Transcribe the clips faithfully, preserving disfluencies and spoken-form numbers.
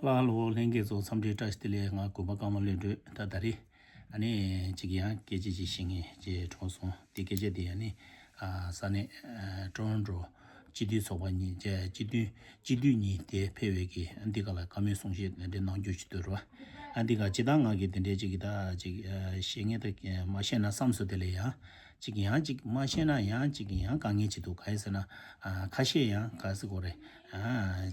ལ་ལོ་ལྷན་རྒྱས་ཚོ་འཚམས་འདྲི་བཀྲ་ཤིས་བདེ་ལེགས། ང་དགོན་པ་ཀརྨ་བློ་གྲོས། ད་ད་རེས་ཨ་ནི་ཅིག་ཡང་སྐད་ཆ་ཅིག་བཤད་མཁན་ཅིག་གྲོངས་སོང་། དེ་སྐད་ཆ་དེ་ཨ་ནི་ཨ་ས་གནས་ཨ་ཀྲོ་རོན་ཀྲོ་སྤྱི་འཐུས་ཚོགས་པ་གཉིས་ཅིག་སྤྱི་འཐུས་སྤྱི་འཐུས་གཉིས་དེ་ཕེབས་པའི་གི་ཨ་འདི་ག་ལ་བཀའ་མོལ་གསུང་བཤད་དེ་འདྲ་གནང་རྒྱུ་ཅིག་འདུག་ར། ཨ་འདི་ག་སྤྱི་བཏང་ང་གི་དེ་འདྲའི་ཅིག་གི་ད་ཅིག་ཨ་བཤད་མཁན་ད་མ་བཤད་ན་བསམ་སོང་། དེ་ལས་ཡང་ཅིག་ཡང་ཅིག་མ་བཤད་ན་ཡང་ཅིག་ཡང་དཀའ་ངལ་ཅིག་འདུག་ག་ཡིན་ཟེར་ན་ཨ་ཁ་ཤས་ཡང་ག་ཟེར་དགོས་རེད། ཨ་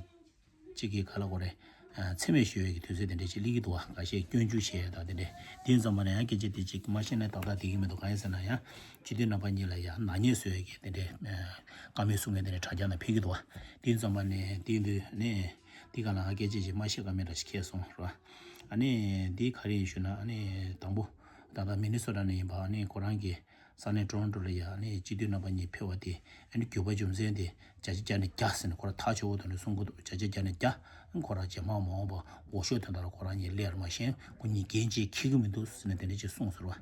གཅིག་གིས་ག་ལ་གོ་རེད། ཚད་མེད་ཞུ་བའི་གི་དུས་ཚོད་དེ་འདྲ་ཅིག་སླེབས་ཀྱི་འདུག་བ། འགའ་ཤས་སྐྱོན་བརྗོད་བྱས་དང་དེ་འདྲ། དེ་ཙམ་པ་ན་ཡང་སྐད་ཆ་དེ་ཅིག་མ་བཤད་ན་ཏག་ཏག་བསྡད་ཀྱི་མི་འདུག་གང་ཡིན་ཟེར་ན་ཡང་སྤྱི་འཐུས་རྣམ་པ་གཉིས་ལ་ཡང་ནག་ཉེས་བཟོ་བའི་གི་དེ་འདྲ་བཀའ་མོལ་གསུང་མཁན་དེ་འདྲ་དྲ་རྒྱ་ནང་ཕེབས་ཀྱི་འདུག་བ། དེ་ཙམ་པ་ནས་དེ་འདུག་ནས་དེ་ག་ལ་སྐད་ཆ་ཅིག་མ་བཤད་ཀ་མེད་འདྲ་ཞིག་ཁེལ་སོང་ར། ཨ་ནི་དེ་ག་རེ་ཡིན་ཞུ་ན་ཨ་ནི་དང་པོ་ད་ལྟ་མི་ནི་སོ་ཊ་ནས་ཡིན་པ་ཨ་ནི་ཁོ་རང་གི་ས་གནས་ཀྲོ་རོན་ཀྲོ་ལ་ཡ་ཨ་ནི་སྤྱི་འཐུས་རྣམ་པ་གཉིས་ཕེབས་པ་དེ་ཨ་ནི་གྱོད་པ་རྒྱུ་མཚན་དེ་བརྒྱ་ཆ་བརྒྱ་ནས་བརྒྱ་ཟེར་ནས་ཁོ་རང་ཐག་ཆོད་པོ་དང་ནས་གསུང་གི་འདུག་བརྒྱ་ཆ་བརྒྱ་ནས་བརྒྱ་ཁོ་རང་རྗེས་མ་མ་འོངས་པ་འོས་ཤོག་དོན་དག་ལ་ཁོ་རང་གཉིས་སླེབས་ར་མ་ཤེས་ཁོ་གཉིས་འགན་ཅིག་འཁྱེར་གི་མི་འདུག་ཟེར་ནས་དེ་འདྲ་ཅིག་གསུངས་ཟེར་བ།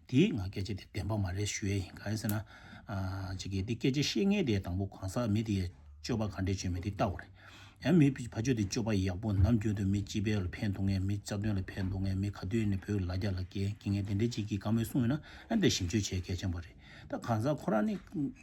དེ་ང་སྐད་ཆ་དེ་བདེན་པ་མ་རེད་ཞུ་ཡས་ཡིན། གང་ཡིན་ཟེར་ན་ཨ་ཅིག་གིས་དེ་སྐད་ཆ་བཤད་མཁན་དེ་དང་པོ་གང་ཟག་མི་དེ་སྤྱོད་པ་ག་འདྲས་བྱོས་མེད་དེ་ལྟ་དགོས་རེད། ཡང་མི་ཕ་ཕ་ཆོས་དེ་སྤྱོད་པ་ཡག་པོ་ནམ་རྒྱུན་དུ་མི་སྤྱི་པའི་ལ་ཕན་ཐོགས་མཁན་མི་རྩ་དོན་ལ་ཕན་ཐོགས་མཁན་མི་ག་དུས་ནས་བོད་ལ་རྒྱ་ལ་སྐྱེལ་མཁན་དེ་འདྲའི་ཅིག་གིས་བཀའ་མོལ་གསུངས་ཡོད་ན་ཨ་འདི་ཞིབ་འཇུག་བྱེད་གལ་ཆེན་པོ་རེད། ད་གང་ཟག་ཁོ་རང་ནི་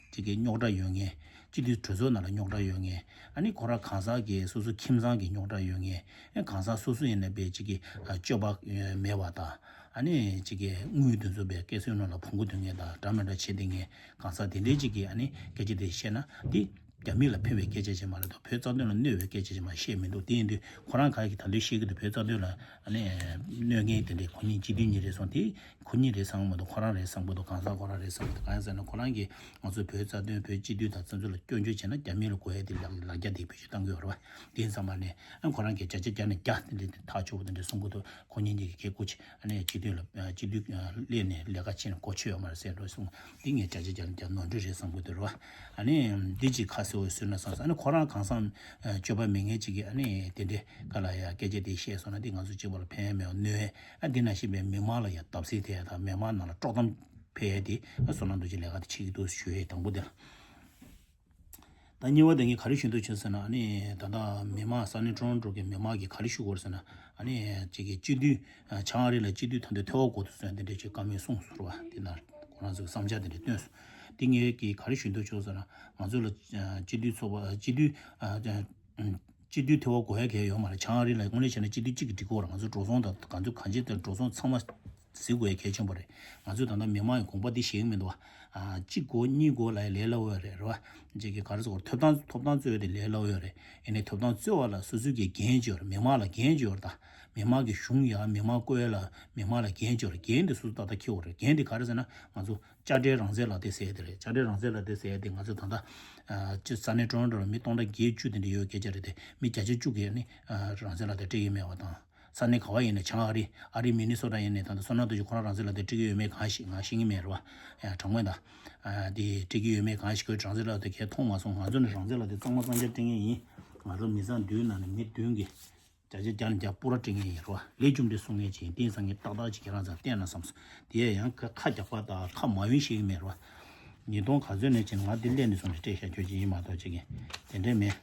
ཅིག་གི་རྙོག་དྲ་ཡོད་མཁན་སྤྱི་འཐུས་གྲོས་ཚོགས་ནང་ལ་རྙོག་དྲ་ཡོད་མཁན་ཨ་ནི་ཁོ་རང་གང་ཟག་གི་སོ་སོ་ཁྱིམ་ཚང་གི་རྙོག་དྲ་ཡོད་མཁན་ཨ་གང་ཟག་སོ་སོ་ཡིན་ན་པའི་ཅིག་གི་སྤྱོད་པ་མེད་པ་དང་ཨ་ནི་ཅིག་གི་དངུལ་དེ་ཚོ་པའི་སྐད་སོན་ནང་ལ་བོང་གུ་འདོན་མཁན་དང་འདྲ་མི་འདྲ་བྱེད་བསྡད་མཁན་གང་ཟག་དེ་འདྲའི་ཅིག་གི་ཨ་ནི་སྐད་ཆ་དེ་བཤད་ན་འདི། རྒྱ་མི་ལ་ཕན་པའི་སྐད་ཆ་ཅིག་མ་རེད་དོ། བོད་རྩ་དོན་ལ་གནོད་པའི་སྐད་ཆ་ཅིག་མ་བཤད་མི་འདུག་དེ་ཡིན་དུས་ཁོ་རང་ག་གི་ད་དུང་བཤད་ཀྱི་འདུག་བོད་རྩ་དོན་ལ་ཨ་ནི་གནོད་མཁན་དེ་འདྲས་ཁོ་གཉིས་སྤྱི་འཐུས་གཉིས་རེད་སོང་དེ་ཁོ་གཉིས་རེད་བསམ་གི་མི་འདུག་ཁོ་རང་རེད་བསམ་གི་འདུག་གང་ཟག་ཁོ་རང་རེད་བསམ་གི་འདུག་གང་ཡིན་ཟེར་ན་ཁོ་རང་གིས་ང་ཚོ་བོད་རྩ་དོན་བོད་སྤྱི་འཐུས་དང་བཙན་འཛུལ་ལ་སྐྱོན་བརྗོད་བྱས་ན་རྒྱ་མི་ལ་གོ་ཡ་དེ་ལག་ལག་རྒྱ་དེ་བེད་སྤྱོད་བཏང་གི་ཡོད་རེད་བ། དེ་ཡིན་ཙམ་པ་ནས་ཨ་ཁོ་རང་གིས་བརྒྱ་ཆ་བརྒྱ་ནས་བརྒྱ་དེ་འདྲས་ཐག་ཆོད་པོ་དེ་འདྲས་གསུང་གི་འདུག་ཁོ་གཉིས་གཉིས་ཀྱི་སྐད་སྐུ་ཆེ། ཨ་ནི་སྤྱི་འཐུས་ལ་སྤྱི་འཐུས་སླེབས་ནས་ལས་ཀ་བྱེད་ན་གོ་ཆོད་ཡོད་མ་རེད་ཟེར་འགྲོ་གསུངས། འདི་ངས་བརྒྱ་ཆ་བརྒྱ་ནས་བརྒྱ་ནོར་འཁྲུལ་རེད་བསམ་གྱི་འདུག་རེད་བ། ཨ་ནི་འདི་ཅིག་ཁ་གསལ་བོ་བཟོས་ན་བསམ་སོང་། ཨ་ནི་ཁོ་རང་གང་བསམ་སྤྱོད་པ་མེད་མཁན་ཅིག་གིས་ཨ་ནི་དེ་འདྲའི་ག་ལ་ཡ་སྐད་ཆ་དེ་བཤད་སོང་ན་འདི་ང་ཚོ་གཅིག་པ་ལ་ཕན་མེད་པ་གནོད། ཨ་འདི་ནང་བཞིན་པའི་མི་མང་ལ་ཡ་བརྡབ་གསིག་ཐེབས་དང་མི་མང་ནང་ལ་དཀྲོག་གཏམ་འཕེལ་ཡ་དེ་ཨ་བསོད་ནམས་རྡོ་རྗེ་ལས་ཀ་དེ་བྱེད་ཀྱི་འདུག་ཞུ་ཡས་དང་པོ་དེ་ལ། ད་གཉིས་པ་དེ་ངས་ག་རེ་ཞུ་འདོད་བྱུང་ཟེར་ན་ཨ་ནི་ད་ལྟ་མི་མང་ས་གནས་ཀྲོན་ཀྲོ་གི་མི་མང་གིས་ག་རེ་ཞུ་དགོས་རེད་ཟེར་ན་ཨ་ནི་ཅིག་གི་སྤྱི་འཐུས་བྱང་ཨ་རི་ལ་སྤྱི་འཐུས་ཐོན་དུས་ཐེ་བ་དགོས་འདུག་ཟེར་དེ་འདྲས་ཅིག་བཀའ་མོལ་གསུངས་སོང་ར་བ། དེ་ན་ཁོ་རང་ཚོ་གི་བསམ་འཆར་དེ་འདྲས་བཏོན་སོང་། དེ་ངས་གི་ག་རེ་ཞུ་འདོད་བྱུང་ཟེར་ན་ང་ཚོ་ལ་སྤྱི་འཐུས་ཚོགས་པ་སྤྱི་འཐུས་སྤྱི་འཐུས་ཐེ་བ་དགོས་ཡ་གལ་ཡོད་མ་རེད། བྱང་ཨ་རི་ལ་དངོས་གནས་བྱས་ན་སྤྱི་འཐུས་གཅིག་གིས་འགྲིག་གི་ཡོད་རེད། ང་ཚོ་འགྲོ་སོང་དང་ང་ཚོ་གང་ཅི་དང་འགྲོ་སོང་ཚང་མ་གཟིགས་དགོས་ཡ་གལ་ཆེན་པོ་རེད། ང་ཚོས་ད་ལྟ་མི་མང་གི་དགོངས་པ་འདི་བཞེས་ཀྱི་མི་འདུག་བ། ཨ་གཅིག་དགོས་གཉིས་དགོས་ལབ་ཡ་ལས་སླ་བོ་ཡོད་རེད་རེད་བ། གཅིག་གིས་ག་རེ་ཟེར་དགོས་རེད། ཐོབ་ཐང་ཐོབ་ཐང་རྩོད་ཡ་དེ་ལས་སླ་བོ་ཡོད་རེད། ཡིན་ནའི་ཐོབ་ཐང་རྩོད་པ་ལ་སོ་སོ་གི་འགན་ཅིག་ཡོད་རེད། མི་མང་ལ་འགན་ཅིག་ཡོད་རེད། ད་མི་མང་གི་གཞུང་ཡ་མི་མང་བསྐོས་ལ་མི་མང་ལ་འགན་ཅིག་ཡོད་རེད། འགན་དེ་སོ་སོ་ཏག་ཏག་འཁྱེར་དགོས་རེད། འགན་དེ་ག་རེ་ཟེར་ན་ང་ཚོ་དཔྱ་ཁྲལ་རང་བཙན་ལག་དེབ་ཟེར་ཡ་དེ་རེད། དཔྱ་ཁྲལ་རང་བཙན་ལག་དེབ་ཟེར་ཡ་དེ་ང་ཚོ་ད་ལྟ་ཨ་སྤྱི་ས་གནས་ཀྲོན་ཀྲོ་ལ་མི་སྟོང་ཕྲག་བརྒྱད་ཅུ་དེ་འདྲ་ཡོད་སྐད་ཆ་རེད་དེ་མི་བརྒྱ་ཆ་བཅུ་གིས་ནི་ཨ་རང་བཙན་ལག་དེབ་སྤྲད་ཀྱི་མེད་པ་དང་། ས་གནས་ག་བ་ཡིན་ན་བྱང་ཨ་རི། ཨ་རི་མི་ནི་སོ་ཊ་ཡིན་ནའི་ད་ལྟ་བསོད་ནམས་རྡོ་རྗེ་ཁོ་རང་རང་བཙན་ལག་དེབ་སྤྲད་ཀྱི་ཡོད་མེད་གང་ཤེས་ང་ཤེས་ཀྱི་མེད་རེད་བ། ཡ་དྲང་མོ་ད། ཨ་དེ་སྤྲད་ཀྱི་ཡོད་མེད་གང་ཤེས་ཁོས་རང་བཙན་ལག་དེབ་གས་མཐོང་མ་སོང་། ང་ཚོ་ནི་རང་བཙན་ལག་དེབ་གཙང་མ་གཙང་རྐྱང་སྤྲད་མཁན་ཡིན། ང་ཚོ་མི་ཚང་བདུན་ནང་ནས་མི་བདུན་གྱིས་བརྒྱ་ཆ་བརྒྱ་ནས་བརྒྱ་པུ་ར་སྤྲད་མཁན་ཡིན་རེད་བ། ལས་རྒྱུ་འབྲས་གསུང་མཁན་ཅིག་ཡིན། དེང་སང་ངས་ཏག་ཏག་ཅིག་ཁྱེད་རང་ཚོར་བསྟན་ན་བསམ་སོང་། དེ་ཡང་ཁ་ཁ་རྒྱག་པ་དང་ཁ་མ་ཡོང་ཤེས་ཀྱི་མེད་རེད་བ། ཉིས་སྟོང་ག་ཚོད་ནས་ཅིག་ང་འདི་སླེབས་ནས་བཟུང་ནས་སྤྲད་བཞག་རྒྱུ་ཅིག་ཡིན་མ་གཏོགས་ཅིག་གིས་དེ་འདྲས་མེད།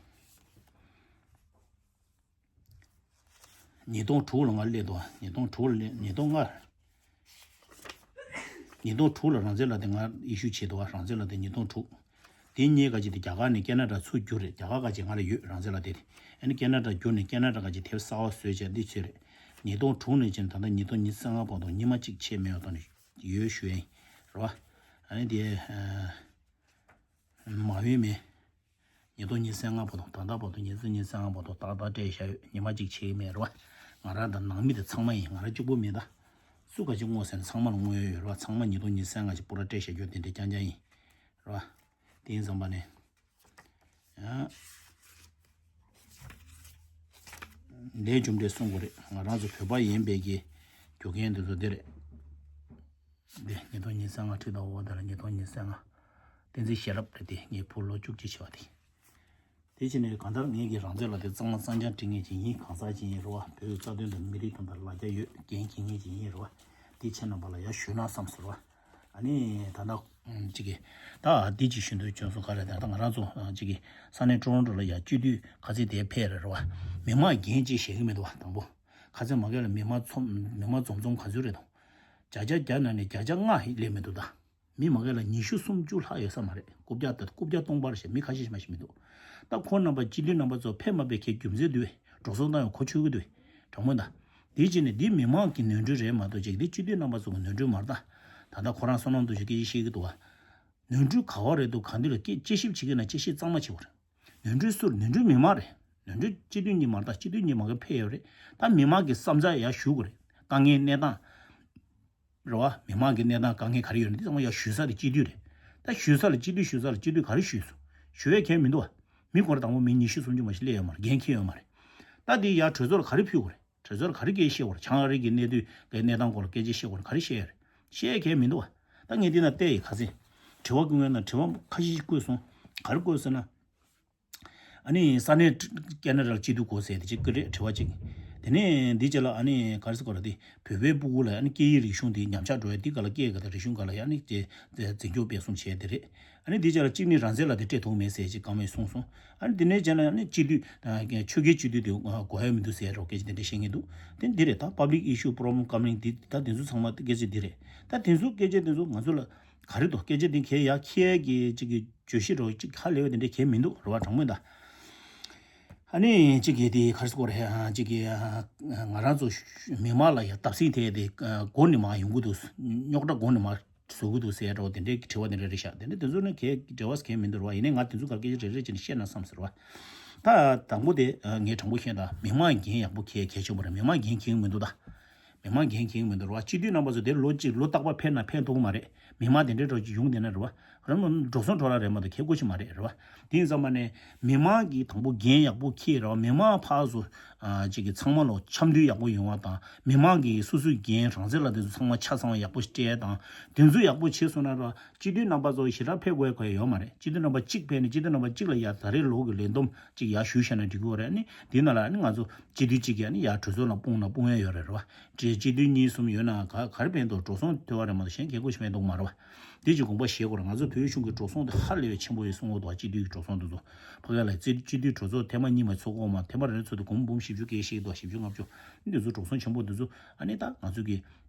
ཉིས་སྟོང་དྲུག་ལ་ང་སླེབས་འདུག་ཉིས་སྟོང་དྲུག་ལ་སླེབས། ཉིས་སྟོང་ལྔ། ཉིས་སྟོང་དྲུག་ལ་རང་བཙན་ལག་དེབ་ང་ཨི་ཤུ་བྱས་འདུག་བ། རང་བཙན་ལག་དེབ་ཉིས་སྟོང་དྲུག་དེ་གཉིས་ཀ་ཅིག་དེ་རྒྱ་གར་ནས་ཁེ་ན་ཌ་ཚུར་བསྒྱུར་རེད། རྒྱ་གར་ཀ་ཅིག་ང་ལ་ཡོད་རང་བཙན་ལག་དེབ་དེ། ཨ་ནི་ཁེ་ན་ཌ་བསྒྱུར་ནས་ཁེ་ན་ཌ་ཀ་ཅིག་དེབ་གསར་བ་བཟོས་བྱས་འདི་བྱས་རེད། ཉིས་སྟོང་དྲུག་ནས་ཅིག་ད་ལྟ་ཉིས་སྟོང་ཉི་ཤུ་རྩ་ལྔ་བར་དུ་ཉི་མ་གཅིག་ཆད་མེད་པ་ཐོག་ནས་ཡོད་ཞུ་ཡ་ཡིན་རེད་བ། ཨ་ནི་དེ་མ་འོས་མེད། ཉིས་སྟོང་ཉི་ཤུ་རྩ་ལྔ་བར་དུ་ད་ལྟ་བར་དུ་ཉིས་སྟོང་ཉི་ཤུ་རྩ་ལྔ་བར་དུ་ཏག་ཏག་སྤྲད་བཞག་ཡོད། ཉི་མ་གཅིག་ཆད་ཀྱི་མེད་རེད་བ། ང་རང་དང་ནང་མི་དེ་ཚང་མ་ཡིན། ང་རང་གཅིག་པོ་མིན་ད། སུ་ག་ཅིག་བསྔོ་ཟེར་ན་ཚང་མ་ལ་བསྔོ་ཡ་ཡོད་རེད་བ། ཚང་མ་ཉིས་སྟོང་ཉི་ཤུ་རྩ་ལྔ་ཅིག་པུ་ར་སྤྲད་བཞག་རྒྱུ་དེ་འདྲ་རྐྱང་རྐྱང་ཡིན་རེད་བ། དེ་ཡིན་ཙམ་པ་ནས་ཡང་ལས་རྒྱུ་འབྲས་གསུང་དགོས་རེད། ང་རང་ཚོ་བོད་པ་ཡིན་པའི་གི་རྒྱུ་རྐྱེན་དེ་ཚོ་འདི་རེད། འདི་ཉིས་སྟོང་ཉི་ཤུ་རྩ་ལྔ་ཁྲི་དང་འོ་དེ་ལ་ཉིས་སྟོང་ཉི་ཤུ་རྩ་ལྔ། བསྟན་འཛིན་ཤེས་རབ་རེད་དེ། ངའི་བུ་ལོ་བཅུ་གཅིག་བྱས་པ་དེ། དེ་བྱས་ནས་གང་ལྟར་ངས་ཀྱི་རང་བཙན་ལག་དེབ་གཙང་མ་གཙང་རྐྱང་སྤྲད་མཁན་ཅིག་ཡིན། གང་ཟག་ཅིག་ཡིན་རེད་བ། བོད་ཀྱི་རྩ་དོན་དང་མི་རིགས་དོན་དག་ལ་རྒྱ་ཡོད་འགན་འཁྱེར་མཁན་ཅིག་ཡིན་རེད་བ། དེ་ཁྱེད་རྣམ་པ་ལ་ཡང་ཞུས་ན་བསམ་ཟེར་བ། ཨ་ནི་ད་ལྟ་ཅིག་གི་ད་འདི་ཅིག་ཞུ་འདོད་བྱུང་སོང་། ག་རེ་ད་ལྟ་ང་རང་ཚོ་ཅིག་གི་ས་གནས་ཀྲོ་རོན་ཀྲོ་ལ་ཡ་སྤྱི་འཐུས་ག་ཚད་དེ་ཕེབས་རེད་རེད་བ། མི་མང་འགན་ཅིག་བཞེས་ཀྱི་མི་འདུག་བ། དང་པོ་ག་ཚད་མ་གས་ལ་མི་མང་ཚོམ་མི་མང་འཛོམས་འཛོམས་ག་ཚོད་རེད་དང་། བརྒྱ་ཆ་བརྒྱ་ནང་ནས་བརྒྱ་ཆ་ལྔ་ལས་མི་འདུག་ད། མི་མང་གས་ལ་ཉི་ཤུ་སུམ་ཅུ་ལྷག་ཡོད་ས་མ་རེད། རྐུབ་བཀྱག་ད་རྐུབ་བཀྱག་སྟོང་པར་བྱས་མི་ཁ་ཤས་ཤིག་མ་ཞིག་མི་འདུག་ད་ཁོང་རྣམ་པ་སྤྱི་འཐུས་རྣམ་པ་ཚོ་ཕེབས་མ་ཕེབས་ཁྱེད་རྒྱུ་མཚན་འདུག་བས། འགྲོ་སོང་བཏང་ཡང་ཁོ་ཆོད་ཀྱི་འདུག་བས། དྲང་མོ་ད། འདི་ཅི་ནས་འདི་མི་མང་གི་ནོར་འཁྲུལ་རེད་མ་གཏོགས་ཅིག་འདི་སྤྱི་འཐུས་རྣམ་པ་ཚོ་གི་ནོར་འཁྲུལ་མ་རེད་ད། ད་ལྟ་ཁོ་རང་བསོད་ནམས་སྟོབས་ཆེན་སྐད་ཆ་བཤད་ཀྱི་འདུག་བ། ནོར་འཁྲུལ་ག་བ་རེད་འདུག་གང་འདི་ལ་སྐད་དཔྱད་ཞིབ་བྱེད་ཀྱི་ན་དཔྱད་ཞིབ་གཙང་མ་བྱེད་དགོས་རེད། ནོར་འཁྲུལ་སུ་རེད། ནོར་འཁྲུལ་མི་མང་རེད། ནོར་འཁྲུལ་སྤྱི་འཐུས་གཉིས་མ་རེད་ད། སྤྱི་འཐུས་གཉིས་མ་གི་ཕེབས་ཡོད་རེད། ད་མི་མང་གི་བསམ་འཆར་ཡར་ཞུ་དགོས་རེད། དཀའ་ངལ་གནས་སྟངས་རེད་བ། མི་མང་གི་གནས་སྟངས་དཀའ་ངལ་ག་རེ་ཡོད་རེད། འདི་ཚང་མ་ཡར་ཞུ་ས་དེ་སྤྱི་འཐུས་རེད། ད་ཞུ་ས་ལ་སྤྱི་འཐུས་ཞུ་ས་ལ་སྤྱི་འཐུས་ག་རེ་ཞུས་སོང་། ཞུ་ཡས་གལ་མི་འདུག་བ། མི་ཁོ་ར་དང་པོ་མི་ཉི་ཤུ་སུམ་ཅུ་མ་ཞིག་སླེབས་ཡོད་མ་རེད། འགན་འཁྱེར་ཡོད་མ་རེད། ད་འདི་ཡར་གྲོས་ཚོགས་ལ་ག་རེ་ཕུལ་དགོས་རེད། གྲོས་ཚོགས་ལ་ག་རེ་སྐད་བཤད་དགོས་རེད། བྱང་ཨ་རི་གི་གནད་དོན་གི་གནས་སྟངས་སྐོར་ལ་སྐད་ཆ་བཤད་དགོས་རེད། ག་རེ་བཤད་ཡོད་རེད། བཤད་ཡས་གལ་མི་འདུག་བ། ད་ངས་འདི་ན་བལྟས་ཡི་ག་ཚད། དྲི་བ་བཀོད་མཁན་ན་དྲི་བ་ཁ་ཤས་ཤིག་བཀོད་སོང་། ག་རེ་བཀོད་ཟེར་ན། ཨ་ནི་ས་གནས་ཀེ་ན་ཌར་སྐྱིད་སྡུག་གོ་ཟེར་དེ་ཅིག་ཀི་རེད་དྲི་བ་ཅིག་དེ་ནས་འདི་ཅི་ལ་ཨ་ནི་ག་རེ་ཟེར་དགོས་རེད། དེ་བོད་པའི་སྤུ་གུ་ལ་ཨ་ནི་སྐད་ཡིག་རིག་གཞུང་དེ་ཉམས་ཆག་འགྲོ་ཡ་དེ་ག་ལ་སྐད་ག་དང་རིག་གཞུང་ག་ལ་ཡ་ཨ་ནི་དེ་འཛིན་སྐྱོང་སྤེལ་གསུམ་བྱས་དེ་རེད། ཨ་ནི་འདི་ཅི་ལ་གཅིག་ནི་རང་བཙན་ལ་དེ་སྤྲད་ཐུབ་མེད་ཟེར་ཅིག་བཀའ་མོལ་གསུངས་སོང་། ཨ་ནི་དེ་ནས་ཅི་ལ་ཨ་ནི་སྤྱི་འཐུས་ཆོལ་ཁའི་སྤྱི་འཐུས་དེ་དགོས་ཡ་མི་འདུག་ཟེར་རོགས་སྐད་ཆ་དེ་འདྲ་བཤད་ངེས་འདུག་དེ་འདི་རེད། ད་public issue problem coming དེ་ད་དེ་ཚོ་ཚང་མ་སྐད་ཆ་འདི་རེད། ད་དེ་ཚོ་སྐད་ཆ་དེ་ཚོ་ང་ཚོ་ལ་ག་རེ་འདུག་སྐད་ཆ་འདི་གས་ཡ་ཁྱེད་ཀྱི་ཅིག་གི་བརྗོད་གཞི་རོགས་ཅིག་ཧ་ལས་པ་དེ་འདྲ་གས་མི་འདུག་རེད་བ། དྲང་མོ་ད། ཨ་ནི་ཅིག་གི་དེ་ག་རེ་ཟེར་དགོས་རེད། ཨ་ཅིག་གི་ཨ་ང་རང་ཚོ་མི་མང་ལ་ཡ་བརྡབ་གསིག་དེ་དེ་མགོ་ནས་མར་ཡོང་གི་འདུག་རྙོག་དྲ་མགོ་ནས་མར་བཟོ་གི་འདུག་ཟེར་འདྲ་བོ་དེ་འདྲའི་དྲི་བ་དེ་འདྲ་རེད་ཤག་དེ་འདྲ་དེ་ཚོ་ནི་གས་འབྲེལ་བ་གས་མི་འདུག་རེད་བ། ཡིན་ནའི་ང་དེ་ཚོ་ག་སྐད་ཆ་རེ་རེ་བྱས་ནས་བཤད་ན་བསམ་ཟེར་བ། ད་དང་པོ་དེ་ངས་དྲང་པོ་བཤད་ད། མི་མང་འགན་ཡག་པོ་འཁྱེར་གལ་ཆེན་པོ་རེད། མི་མང་འགན་འཁྱེར་གི་མི་འདུག་ད། མི་མང་འགན་འཁྱེར་གི་མི་འདུག་རེད་བ། སྤྱི་འཐུས་རྣམ་པ་ཚོ་དེ་ལོ་གཅིག་ལོ་རྟག་པར་ཕེབས་ན་ཕེབས་ཐུབ་ཀྱི་མ་རེད། མི་མང་དེ་འདྲའི་འགྲོ་གི་ཡོང་བསྡད་ན་རེད་བ། རང་ལ་འགྲོ་སོང་འཕྲོ་བརླག་རེད་མ་གཏོགས་ཁེ་གོ་ཞིག་མ་རེད་རེད་བ། དེ་ཡིན་ཙང་མ་ནས་མི་མང་གིས་དང་པོ་འགན་ཡག་པོ་འཁྱེར་རེད་བ། མི་མང་ཕར་ཚུར་ཅིག་གི་ཚང་མ་ལོ་འཆམ་མཐུན་ཡག་པོ་ཡོང་བ་དང་། མི་མང་གིས་སོ་སོའི་འགན་རང་བཙན་ལ་དེ་ཚོ་ཚང་མ་ཆ་ཚང་བ་ཡག་པོ་སྤྲད་དང་། དེ་ཚོ་ཡག་པོ་བྱས་སོང་ན་རེད་བ། སྤྱི་འཐུས་རྣམ་པ་ཚོ་ཞེ་དྲག་ཕེབས་དགོས་ཁོ་ཡོད་མ་རེད། སྤྱི་འཐུས་རྣམ་པ་གཅིག་ཕེབས་ནས་སྤྱི་འཐུས་རྣམ་པ་གཅིག་ལ་ཡ་ད་རེས་ལོ་གི་ལས་བསྡོམས་ཅིག་ཡར་ཞུས་བཞག་ན་འགྲིག་གི་རེད། ཨ་ནི་དེ་ནང་ལ་ཨ་ནི་ང་ཚོ་སྤྱི་འཐུས་གཅིག་གིས་ཨ་ནི་ཡར་གྲོས་ཚོགས་ནང་སྤུངས་ན་སྤུངས་ཡ་ཡོད་རེད་རེད་བ། སྤྱི་འཐུས་གཉིས་གསུམ་ཡོད་ན་ག་ག་རེ་ཕན་ཐོགས། འགྲོ་སོང་ཐོབ་པ་རེད་མ་གཏོགས་གཞན་ཁེ་གོ་ཞིག་མེད་འདུག་མ་རེད་བ། དེ་ཅིག་དགོངས་པ་བཞེས་དགོས་རེད། ང་ཚོ་བོད་གཞུང་གི་འགྲོ་སོང་དེ་ཧ་ལས་པའི་ཆེན་པོ་ཡོད་གསུང་གི་འདུག་སྤྱི་འཐུས་ཀྱི་འགྲོ་སོང་དེ་ཚོ་ཕ་གི་ལ་རྩིས་སྤྱི་འཐུས་གྲོས་ཚོགས་ཐེངས་མ་གཉིས་མ་ཚོགས་གོ་མ། ཐེངས་མ་རེ་ཚོགས་དུས་སྒོར་མོ་འབུམ་བཞི་བཅུ་སྐད་བཤད་འདུག་བཞི་བཅུ་ལྔ་བཅུ། འདི་ཚོ་འགྲོ་སོང་ཆེན་པོ་འདི་ཚོ་ཨ་ནི་ད་ང་ཚོ་གི་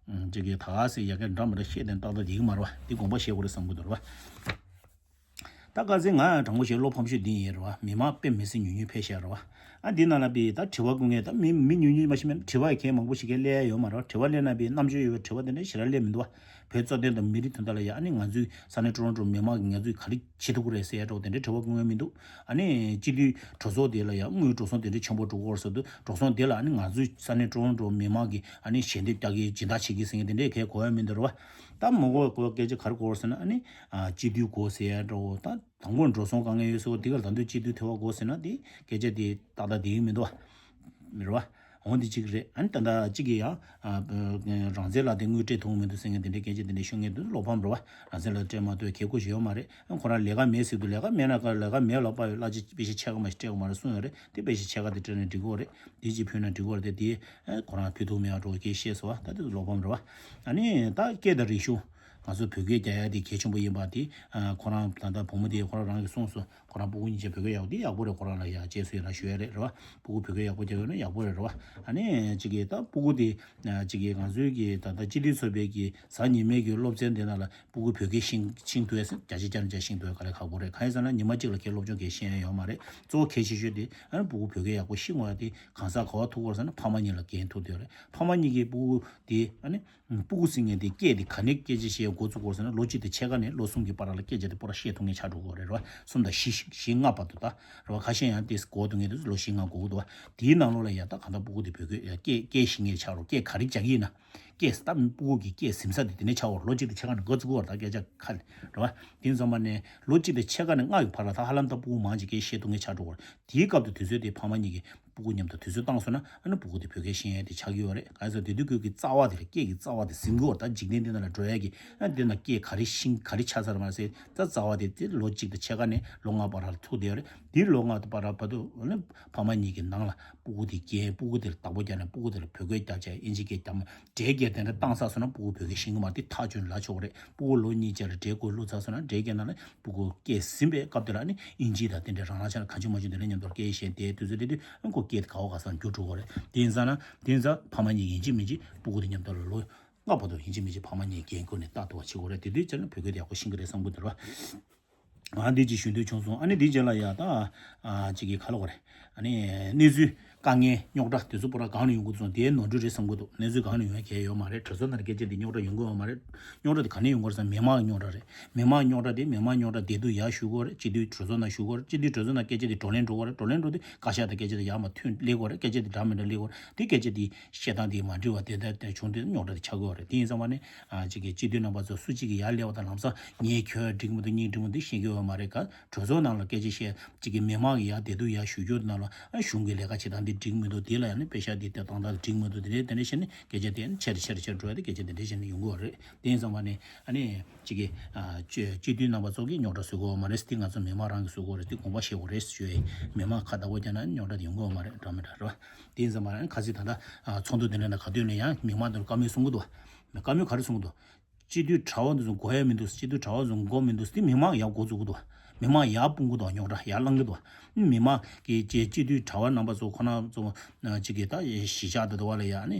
ཅིག་གི་ད་ག་སེ་ཡ་གི་འདྲ་མི་འདྲ་བཤད་དེ་ཏག་ཏག་བསྡད་ཀྱི་མ་རེད་བ། འདི་དགོངས་པ་བཞེས་དགོས་རེད་བསམ་གི་འདུག་རེད་བ། ད་ག་ཚོད་ང་དྲང་པོ་བཤད་བློ་ཕམ་ཤོས་འདི་ཡིན་རེད་བ། མི་མང་དཔེ་མི་སྲིད་ཉུང་ཉུང་ཕེབས་ཤག་རེད་བ། ཨ་འདི་ནང་ལ་པའི་ད་དྲི་བ་བཀོད་མཁན་ད་མི་མི་ཉུང་ཉུང་མ་ཤི་མེད་དྲི་བ་ཡི་གེ་མང་པོ་ཞིག་གིས་སླེབས་ཡ་ཡོད་མ་རེད་བ། དྲི་བ་སླེབས་ན་པའི་རྣམ་དཔྱོད་ཡོད་པའི་དྲི་བ་དེ་འདྲ་ཞེ་དྲག་སླེབས་མི་འདུག་བ། བོད་རྩོད་ལྡན་དང་མི་རིགས་དོན་དག་ལ་ཡ་ཨ་ནི་ང་ཚོའི་ས་གནས་ཀྲོ་རོན་ཀྲོ་མི་མང་གིས་ང་ཚོས་ག་རེ་བྱེད་ཐུབ་ཀྱི་རེད་ཟེར་ཡ་འདྲ་བོ་དེ་འདྲའི་དྲི་བ་བཀོད་མཁན་མི་འདུག་ཨ་ནི་སྤྱི་འཐུས་གྲོས་ཚོགས་དེ་ལ་ཡ་དངུལ་འགྲོ་སོང་དེ་འདྲ་ཆེན་པོ་འགྲོ་གི་ཡོད་རེད་ཟེར་དུས་འགྲོ་སོང་དེ་ལ་ཨ་ནི་ང་ཚོའི་ས་གནས་ཀྲོ་རོན་ཀྲོ་མི་མང་གིས་ཨ་ནི་ཞལ་འདེབས་རྒྱག་གི་སྦྱིན་བདག་བྱེད་ཀྱི་ཟེར་མཁན་དེ་འདྲའི་གལ་གོ་ཡ་མི་འདུག་རེད་བ། ད་མ་གོ་གོ་སྐད་ཆ་ག་རེ་གོ་རེད་ཟེར་ན། ཨ་ནི་ཨ་སྤྱི་འཐུས་དགོས་ཟེར་ཡ་འདྲ་བོ། ད་དང་པོ་འགྲོ་སོང་དཀའ་ངལ་ཡོད་ཟེར་བ་འདི་ག་ལ་ད་དུང་སྤྱི་འཐུས་ཐོབ་པ་དགོས་ཟེར་ན་དེ་སྐད་ཆ་དེ་ཏག་ཏག་དེ་ཡིན་མི་འདུག་བ། མི་རེད་བ། འོ་འདི་གཅིག་རེད། ཨ་ནི་ད་ལྟ་གཅིག་གིས་ཡང་ཨ་རང་བཙན་ལ་དེ་དངུལ་སྤྲད་ཐུབ་མི་འདུག་ཟེར་མཁན་དེ་འདྲའི་སྐད་ཆ་དེ་འདྲ་ཤོད་མཁན་དེ་བློ་ཕམ་རེད་བ། རང་བཙན་ལ་སྤྲད་མ་ཐུབ་ཁེ་གོ་ཞིག་ཡོད་མ་རེད། ཨ་ཁོ་རང་ལས་ཀ་མེད་ཟེར་དུས་ལས་ཀ་མེད་ན་ག་ལས་ཀ་མེད་ལ་དཔག་ཡོད། གླ་ཆ་དཔེ་ཆ་ཕྱེད་ཀ་མ་ཞིག་སྤྲད་དགོས་མ་རེད་གསུངས་ཡོད་རེད། དེ་དཔེ་ཆ་ཕྱེད་ཀ་དེ་སྤྲད་ན་འགྲིག་གི་རེད། དེ་གཅིག་ཕུལ་ན་འགྲིག་གི་རེད། དེ་དེ་ཁོ་རང་ཕུལ་ཐུབ་མེད་པ་འདྲ་བོ་སྐད་བཤད་སོང་བ། ད་དེ་བློ་ཕམ་རེད་བ། ཨ་ནི་ད་སྐད་དང་རིག་གཞུང་། ང་ཚོ་བོད་སྐད་རྒྱག་ཡ་དེ་གལ་ཆེན་པོ་ཡིན་པ་དེ་ཁོ་རང་ད་ལྟ་བུ་མོ་དེ་ཁོ་རང་རང་གིས་གསུངས་སོང་། ཁོ་རང་སྤུ་གུ་གཉིས་ཆ་བོད་སྐད་ཡག་པོ་དེ་ཡག་པོ་རེད། ཁོ་རང་ལ་ཡ་རྗེས་སུ་ཡི་རང་ཞུ་ཡ་རེད་རེད་བ། སྤུ་གུ་བོད་སྐད་ཡག་པོ་རྒྱག་ཡོད་ན་ཡག་པོ་རེད་རེད་བ། ཨ་ནི་གཅིག་གིས་ད་སྤུ་གུ་དེ་གཅིག་གིས་ང་ཚོའི་གི་ད་ལྟ་སྤྱི་འཐུས་ཚོགས་པའི་གི་གཟའ་ཉི་མའི་གི་སློབ་ཚན་དེ་ནང་ལ་སྤུ་གུ་བོད་སྐད་ཤེས་ཤེས་ཐུབ་ཡ་ཟེར་བརྒྱ་ཆ་བརྒྱ་ནས་བརྒྱ་ཤེས་ཐུབ་ཡ་དཀའ་ལས་ཁག་པོ་རེད། གང་ཡིན་ཟེར་ན་ཉི་མ་གཅིག་ལ་ཁྱེད་སློབ་སྦྱོང་གས་ཤེས་ཡ་ཡོད་མ་རེད། གཙོ་བོ་གལ་ཆེ་ཤོས་དེ་ཨ་ནི་སྤུ་གུ་བོད་སྐད་ཡག་པོ་ཤེས་དགོས་ཡ་དེ་གང་ཟག་ག་བ་ཐུག་དགོས་ཟེར་ན་ཕ་མ་གཉིས་ལ་འགན་ཐུག་བསྡད་ཡོད་རེད། ཕ་མ་གཉིས་ཀྱི་སྤུ་གུ་དེ་ཨ་ནི། སྤུ་གུ་ཟེར་མཁན་དེ་སྐད་དེ་ག་ནས་སྐད་ཆ་བཤད་འགོ་བཙུགས་དགོས་ཟེར་ན་ལོ་གཅིག་དང་ཕྱེད་ཀ་ནས་ལོ་གསུམ་གྱི་བར་ལ་སྐད་ཆ་དེ་སྤོ་ར་བཤད་ཐུབ་མཁན་ཆགས་འགྲོ་དགོས་རེད་རེད་བ། གསུམ་དང་བཞི་བཞི་ལྔ་བར་དུ་ད་རེད་བ། ཁ་ཤས་ཡང་དེ་འགོ་ཐུབ་མཁན་དེ་ལོ་བཞི་ལྔ་འགོར་གི་འདུག་བ། དེའི་ནང་ལོགས་ལ་ཡ་ད་གང་ལྟར་སྤུ་གུ་དེ་བོད་སྐད་ཡ་སྐད་སྐད་ཤེས་མཁན་ཆགས་རོགས། སྐད་ག་རེ་རྒྱག་གི་ཡིན་ན་སྐད་ད་སྤུ་གུ་གི་སྐད་ཟིན་ས་དེ་དེ་ནས་ཆགས་འོར། ལོ་གཅིག་དང་ཕྱེད་ཀ་ནས་འགོ་བཙུགས་དགོས་རེད། ད་སྐད་ཆ་ཁ་ནས་རེད་བ། དེ་ཙམ་པ་ནས་ལོ་གཅིག་དང་ཕྱེད་ཀ་ནས་ལྔ་ཡི་བར་ལ་ད་ཧ་ལམ་ད་སྤུ་གུ་མང་ཅིག་སྐད་བཤད་ཐུབ་མཁན་ཆགས་འགྲོ་གི་རེད། དེའི་སྐབས་དུ་དུས་ཚོད་དེ་ཕ་མ་གཉིས་ཀྱིས་སྤུ་གུ་མཉམ་དུ་དུས་ཚོད་བཏང་སོང་ན་ཨ་ནི་སྤུ་གུ་དེ་བོད་སྐད་ཤེས་ཡ་དེ་ཆགས་ཀྱི་ཡོད་རེད། གང་ཡིན་ཟེར་ན་དེ་དུས་ཁོས་ཀྱི་རྩ་བ་དེ་ལ་སྐད་ཀྱི་རྩ་བ་དེ་ཟིན་གྱི་ཡོད་རེད། ད་འཇིག་རྟེན་འདི་ནང་ལ་འགྲོ་ཡ་གི་ཨ་འདི་ན་སྐད་ག་རེ་ཤེས་ག་རེ་ཆགས་ཚར་མ་ཟེར། ད་རྩ་བ་དེ་དེ་ལོ་གཅིག་དང་ཕྱེད་ཀ་ནས་ལོ་ལྔ་བར་ལ་ཐུག་བསྡད་ཡོད་རེད། དེ་ལོ་ལྔ་དེ་བར་བར་དུ་ཨ་ནི་ཕ་མ་གཉིས་ཀྱི་ནང་ལ་སྤུ་གུ་དེ་རྒན་སྤུ་གུ་དེ་ལ་བདག་པོ་རྒྱག་ནས་སྤུ་གུ་དེ་ལ་བོད་སྐད་རྒྱག་བྱས་ཨིན་ཇི་སྐད་རྒྱག་མ་འདྲེ་རྒྱག་དེ་འདྲ་བཏང་ཚར་སོང་ན་སྤུ་གུ་བོད་སྐད་ཤེས་ཀྱི་མ་རེད། དེ་ཐག་ཆོད་ལབ་ཆོག་གི་རེད། སྤུ་གུ་ལོ་གཉིས་ཅིག་ལ་འདྲེ་གོས་བླུགས་ཚར་སོང་ན་འདྲེ་སྐད་ནང་ལ་སྤུ་གུ་སྐྱེས་ཟིན་པའི་སྐབས་དེ་ལ་ཨ་ནི་ཨིན་ཇི་དང་དེ་འདྲའི་རང་རང་ཆ་ལ་གང་བྱུང་མང་བྱུང་དེ་འདྲ་མཉམ་དུ་སྐད་བཤད་དེ་དུས་ཚོད་དེ་དུས་ཨ་ཁོ་སྐད་དེ་ག་བ་ག་ས་འགྱུར་འགྲོ་གི་རེད། དེ་ཡིན་ཙང་ན་དེ་ཡིན་ཙང་ཕ་མ་གཉིས་ཡིན་གཅིག་མིན་གཅིག་སྤུ་གུ་དེ་མཉམ་དུ་ལ་ལོ་ལྔ་བར་དུ་ཡིན་གཅིག་མིན་གཅིག་ཕ་མ་གཉིས་འགན་ཁུར་ནས་ལྟ་ཐུབ་པ་བྱེད་དགོས་རེད། དེ་དུས་ཚོད་ལ་བོད་སྐད་དེ་ཡག་པོ་ཤེས་ཀྱི་རེད་བསམ་གྱི་འདུག་ར། ང་འདི་ཅིག་ཞུ་འདོད་བྱུང་སོང་། ཨ་ནི་འདི་རྗེས་ལ་ཡ་ད་ཨ་ཅིག་གི་ཁ་ལོ་ག་རེ་ཨ་ནི་གནས་ཚུལ་དཀའ་ངལ་རྙོག་དྲ་དེ་ཚོ་པུ་ར་གང་ནས་ཡོང་གི་འདུག་སོང་དེའི་ནོར་འཁྲུལ་རེད་བསམ་གི་འདུག། གནས་ཚུལ་གང་ནས་ཡོང་ཡ་གལ་ཡོད་མ་རེད། གྲོས་ཚོགས་ནང་སྐད་ཆ་འདི་རྙོག་དྲ་ཡོང་གི་ཡོད་མ་རེད། རྙོག་དྲ་འདི་ག་ནས་ཡོང་གི་རེད་ཟེར་ན་མི་མང་གི་རྙོག་དྲ་རེད། མི་མང་རྙོག་དྲ་དེ་མི་མང་རྙོག་དྲ་བདེ་སྡུག་ཡར་ཞུ་གི་ཡོད་རེད། སྤྱི་འཐུས་གྲོས་ཚོགས་ནང་ཞུ་གི་ཡོད་རེད། སྤྱི་འཐུས་གྲོས་ཚོགས་ནང་སྐད་ཆ་འདི་བགྲོ་གླེང་འགྲོ་གི་ཡོད་རེད། བགྲོ་གླེང་འགྲོ་དུས་བཀའ་ཤག་དང་སྐད་ཆ་འདི་ཡར་མར་མཐུད་སླེབས་ཀྱི་ཡོད་རེད། སྐད་ཆ་འདི་འདྲ་མི་འདྲ་སླེབས་ཀྱི་ཡོད་རེད། དེ་སྐད་ཆ་འདི་བཤད་སྟངས་དེ་མ་འགྲིག་པ་དེ་ལྟར་དེ་བྱུང་དུས་རྙོག་དྲ་དེ་ཆགས་ཀྱི་ཡོད་རེད། དེ་ཡིན་ཙང་མ་ནི་ཨ་ཅིག་གི་སྤྱི་འཐུས་རྣམ་པ་ཚོ་སུ་གཅིག་གིས་ཡར་སླེབས་པ་དང་ལམ་སང་ངས་ཁྱོད་འགྲིག་མི་འདུག་གཉིས་འགྲིག་མི་འདུག་ཤེས་ཀྱི་ཡོད་མ་རེད། ག་གྲོས་ཚོགས་ནང་ལ་སྐད་ཆ་བཤད་ཅིག་གི་མི་མང་གི་ཡར་བདེ་སྡུག་ཡར་ཞུ་རྒྱུ་ནང་ལ་ཨ་གཞུང་གི་ལས་ཀ་བྱེད་སྟངས་འདི་འགྲིག་མི་འདུག། དེ་ལ་ཡང་ནི་པེ་ཤག་འདི་ལྟ་སྟངས་འདི་འགྲིག་མི་འདུག། དེ་འདྲའི་དེ་འདྲ་བཤད་ནས་སྐད་ཆ་དེ་ཡང་ཆེ་རུ་ཆེ་རུ་ཆེ་རུ་འགྲོ་ཡ་དེ་སྐད་ཆ་དེ་འདྲ་བཤད་ནས་ཡོང་གི་ཡོད་རེད། དེ་ཡིན་ཙང་མ་ནི་ཨ་ནི་ཅིག་གི་ཨ་སྤྱི་སྤྱི་འཐུས་རྣམ་པ་ཚོ་གིས་རྙོག་དྲ་བཟོ་གི་ཡོད་མ་རེད། འདི་ང་ཚོ་མི་མང་རང་གིས་བཟོ་གི་ཡོད་རེད། འདི་དགོངས་པ་བཞེས་དགོས་རེད་ཞུ་ཡ་ཡིན། མི་མང་ཁ་བརྡ་པོ་བརྒྱབ་ན་རྙོག་དྲ་དེ་ཡོང་གི་ཡོད་མ་རེད། འདྲ་མི་འདྲ་རེད་བ། དེ་ཡིན་ཙང་མ་རེད། ཁ་སང་ད་ལྟ་ཨ་ཚོགས་འདུ་དེ་འདྲ་ནང་ག་དུས་ནས་ཡང་མི་མང་དེ་ལ་བཀའ་མོལ་གསུང་གི་འདུག་བ། བཀའ་མོལ་ག་རེ་གསུང་གི་འདུག། སྤྱི་འཐུས་གྲྭ་པ་འདི་ཚོ་དགོས་ཡ་མི་འདུག། སྤྱི་འཐུས་གྲྭ་པ་ཚོ་དགོས་མི་འདུག། དེ་མི་མང་ཡར་འགོ་བཙུགས་ཀྱི་འདུག། མི་མང་ཡར་སྤུངས་ཀྱི་འདུག། རྙོག་དྲ་ཡར་བསླང་གི་འདུག། མི་མང་གི་སྤྱི་སྤྱི་འཐུས་གྲྭ་པ་རྣམ་པ་ཚོ་ཁོ་ན་ཚོ་ཅིག་གི་ད་གཞིས་ཆགས་དེ་འདྲ་བ་ལ་ཡ་ནི་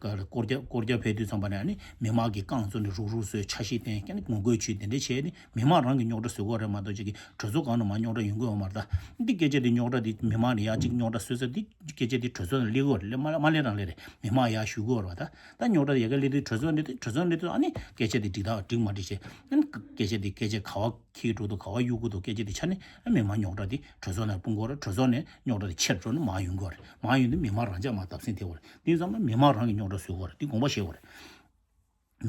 སྐོར་རྒྱ་སྐོར་རྒྱ་ཕེབས་དུས་ཙམ་པ་ནས་ནི་མི་མང་གི་རྐང་བཙུགས་ནས་རུག་རུག་བཟོས། ཆ་ཤས་བསྟན། ཀྱ་ནི་ངོ་རྒོལ་བྱས། དེ་འདྲ་བྱས་ནི་མི་མང་རང་གི་རྙོག་དྲ་བཟོ་གི་ཡོད་རེད་མ་གཏོགས་ཅིག་གི་གྲོས་ཚོགས་སྒང་ནས་མར་རྙོག་དྲ་ཡོང་གི་ཡོད་མ་རེད། ད་འདི་སྐད་ཆ་དེ་རྙོག་དྲ་དེ་མི་མང་ནས་ཡར་ཅིག་རྙོག་དྲ་བཟོས་ཚར། འདི་སྐད་ཆ་དེ་གྲོས་ཚོགས་ནང་སླེབས་ཀྱི་ཡོད་རེད། སླེབས་མ་མ་སླེབས་རང་སླེབས་རེད། མི་མང་ཡར་ཞུ་གི་ཡོད་རེད་བ། ད་ད་རྙོག་དྲ་ཡ་གི་སླེབས་དུས་གྲོས་ཚོགས་སླེབས་དུས་གྲོས་ཚོགས་སླེབས་དུས་ཨ་ནི་སྐད་ཆ་དེ་འགྲིག་དང་འགྲིག་མ་འགྲིག་བྱས། ཨ་ནི་སྐད་ཆ་དེ་སྐད་ཆ་ག་བ་འཁྱེར་འགྲོ་འདུག། ག་བ་གཡུག་གི་འདུག། སྐད་ཆ་དེ་ཆ་ནས་ཨ་མི་མང་རྙོག་དྲ་དེ་གྲོས་ཚོགས་ནང་སྤུངས་ཀྱི་ཡོད་རེད། གྲོས་ཚོགས་ནས་རྙོག་དྲ་དེ་ཆེར་འགྲོ་ནས་མར་ཡོང་གི་ཡོད་རེད། མར་ཡོང་དུས་མི་མང་རང་འཇགས་མར་བརྡབ་གསིག་ཐེབས་ཀྱི་ཡོད་རེད། དེ་ཙམ་ལ་མི་མང་རང་གི་རྙོག་དྲ་བཟོ་གི་ཡོད་རེད། དེ་དགོངས་པ་བཞེས་དགོས་རེད།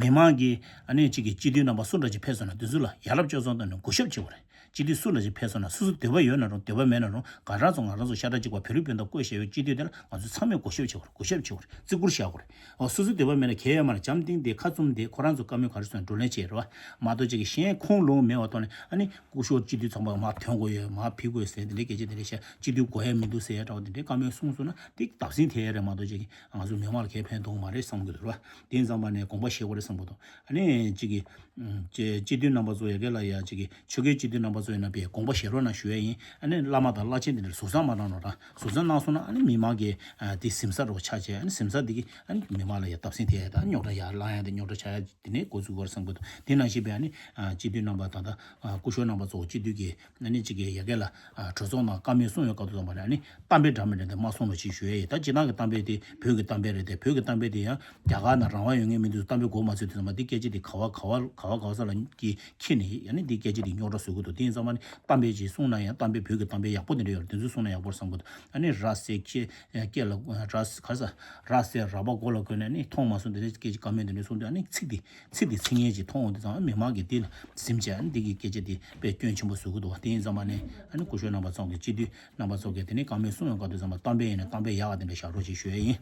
མི་མང་གིས་ཨ་ནི་གཅིག་གི་སྤྱི་འཐུས་རྣམ་པ་སུ་འདྲ་ཅིག་ཕེབས་སོང་ན་དེ་ཚོ་ལ་ཡ་རབས་སྤྱོད་བཟང་བཏང་ནས་གུས་ཞབས་བྱེད་དགོས་རེད། སྤྱི་འཐུས་སུ་འདྲ་ཅིག་ཕེབས་སོང་ན་སོ་སོ་འདོད་པ་ཡོད་ན་རུང་འདོད་པ་མེད་ན་རུང་ག་རང་ཚོ་ང་རང་ཚོ་ཤ་ཁྲག་གཅིག་པ་བོད་རིགས་སྤུན་ཟླ་བསྐོས་བཞག་ཡོད་སྤྱི་འཐུས་དེ་ལ་ང་ཚོ་ཚང་མས་གུས་ཞབས་བྱེད་དགོས་རེད། གུས་ཞབས་བྱེད་དགོས་རེད། བརྩི་བཀུར་བཞག་དགོས་རེད། འོ་སོ་སོ་འདོད་པ་མེད་ན་གལ་ཡོད་མ་རེད། འཇམ་ཐིང་དེ་ཁ་བཙུམ་དེ་ཁོ་རང་ཚོ་བཀའ་མོལ་ག་རེ་གསུངས་ན་བགྲོ་གླེང་བྱེད་རེད་བ། མ་གཏོགས་ཅིག་གི་གཞན་ཁུངས་ལུང་མེད་པ་ཐོག་ནས་ཨ་ནི་སྐུ་ཞབས་སྤྱི་འཐུས་ཚང་མ་མར་ཐོན་དགོས་ཡོད། མར་ཕེབས་དགོས་ཟེར་དེ་འདྲའི་སྐད་ཆ་དེ་འདྲ་བཤད། སྤྱི་འཐུས་དགོས་ཡ་མི་འདུག་ཟེར་ཡ་འདྲ་བ་དེ་འདྲའི་བཀའ་མོལ་གསུངས་སོང་ན་དེ་བརྡབ་གསིག་ཐེབས་ཡ་རེད་མ་གཏོགས་ཅིག་གི་ང་ཚོ་མི་མང་ལ་གའི་ཕན་ཐོགས་མ་རེད་བསམ་གྱི་འདུག་ར། དེ་ཡིན་ཙང་མ་ནས་དགོངས་པ་བཞེས་དགོས་རེད་བསམ་གྱི་འདུག། ཨ་ནི་གཅིག་གི་ཨུམ་སྤྱི་སྤྱི་འཐུས་རྣམ་པ་ཚོ་ཡ་གི་ལ་ཡ་གཅིག་གི་ཆོལ་ཁའི་སྤྱི་འཐུས་རྣམ་པ་ཚོ་ཡིན་ན་པའི་དགོངས་པ་བཞེས་རོགས་གནང་ཞུ་ཡ་ཡིན། ཨ་ནི་བླ་མ་དང་བླ་ཆེན་དེ་འདྲ་ཟུར་ཟ་མ་གནང་རོགས་གནང་། ཟུར་ཟ་གནང་སོང་ན་ཨ་ནི་མི་མང་གི་ཨ་དེ་གཟིམ་ས་རོགས་ཆགས་བྱས། ཨ་ནི་གཟིམ་ས་དེ་གི་ཨ་ནི་མི་མང་ལ་ཡ་བརྡབ་གསིག་ཐེབས་ཡ་དང་རྙོག་དྲ་ཡར་ལངས་ཡ་དེ་རྙོག་དྲ་ཆགས་ཡ་དེ་ནས་འགོ་འཛུགས་དགོས་རེད་བསམ་གྱི་འདུག། དེ་ནང་བཞིན་པའི་ཨ་ནི་ཨ་སྤྱི་འཐུས་རྣམ་པ་ད་ལྟ་ཨ་སྐུ་ཞབས་རྣམ་པ་ཚོ་སྤྱི་འཐུས་ཀྱི་ཨ་ནི་གཅིག་གི་ཡ་གི་ལ་ཨ་གྲོས་ཚོགས་ནང་བཀའ་མོལ་གསུང་ཡོད་སྐབས་དུ་ཙམ་པ་ནས་ཨ་ནི་གཏམ་དཔེ་འདྲ་མི་འདྲ་དེ་མ་གསུང་རོགས་ཅིག་ཞུ་ཡ་ཡིན། ད་སྤྱིར་བཏང་གི་གཏམ་དཔེ་དེ་བོད་ཀྱི་གཏམ་དཔེ་རེད་དེ། བོད་ཀྱི་གཏམ་དཔེ་དེ་ཡང་རྒྱ་གར་ནང་རང་དབང་ཡོད་མཁན་མི་འདུག། གཏམ་དཔེ་གོ་མ་ཚོད་དུས་ཙམ་པ་འདི་སྐད་ཆ་དེ་ག་བ་ག་བ་ག་བ་ག་བ་ས་ལ་གི་ཁྱེར་ནས་ཨ་ནི་འདི་སྐད་ཆ་དེ་རྙོག་དྲ་བཟོ་གི་འདུག། དེ་ཡིན་ཙང་མ་ནི་གཏམ་དཔེ་ཅིག་གསུང་ན་ཡང་གཏམ་དཔེ་བོད་ཀྱི་གཏམ་དཔེ་ཡག་པོ་དེ་འདྲ་ཡོད་རེད། དེ་ཚོ་གསུང་ན་ཡག་པོ་རེད་བསམ་གི་འདུག། ཨ་ནི་ར་བསད་ཁྱི་སྐེ་ལ་ར་ག་ས་ར་བསད་ར་པ་མགོ་ལ་གོན་ནས་ཨ་ནི་མཐོང་མ་སོང་དེ་འདྲ་སྐད་ཆ་བཀའ་མོལ་དེ་འདྲ་གསུང་དུས་ཨ་ནི་ཚིག་དེ་ཚིག་དེ་ཚིག་ངན་ཅིག་མཐོང་འོང་དུས་ཙང་མི་མང་གིས་འདི་ལ་གཟིམ་བྱས་ཨ་ནི་འདི་གི་སྐད་ཆ་དེ་དཔེ་སྐྱོན་ཆེན་པོ་བཟོ་གི་འདུག་བ། དེ་ཡིན་ཙང་མ་ནི་ཨ་ནི་སྐུ་ཞབས་རྣམ་པ་ཚོ་གི་སྤྱི་འཐུས་རྣམ་པ་ཚོ་གིས་དེ་ནས་བཀའ་མོལ་གསུང་ཡོང་སྐབས་དུས་ཙམ་པ་གཏམ་དཔེ་ཡིན་ན་གཏམ་དཔེ་ཡག་ག་དེ་འདྲ་བཞག་རོགས་ཞེས་ཞུ་ཡ་ཡིན།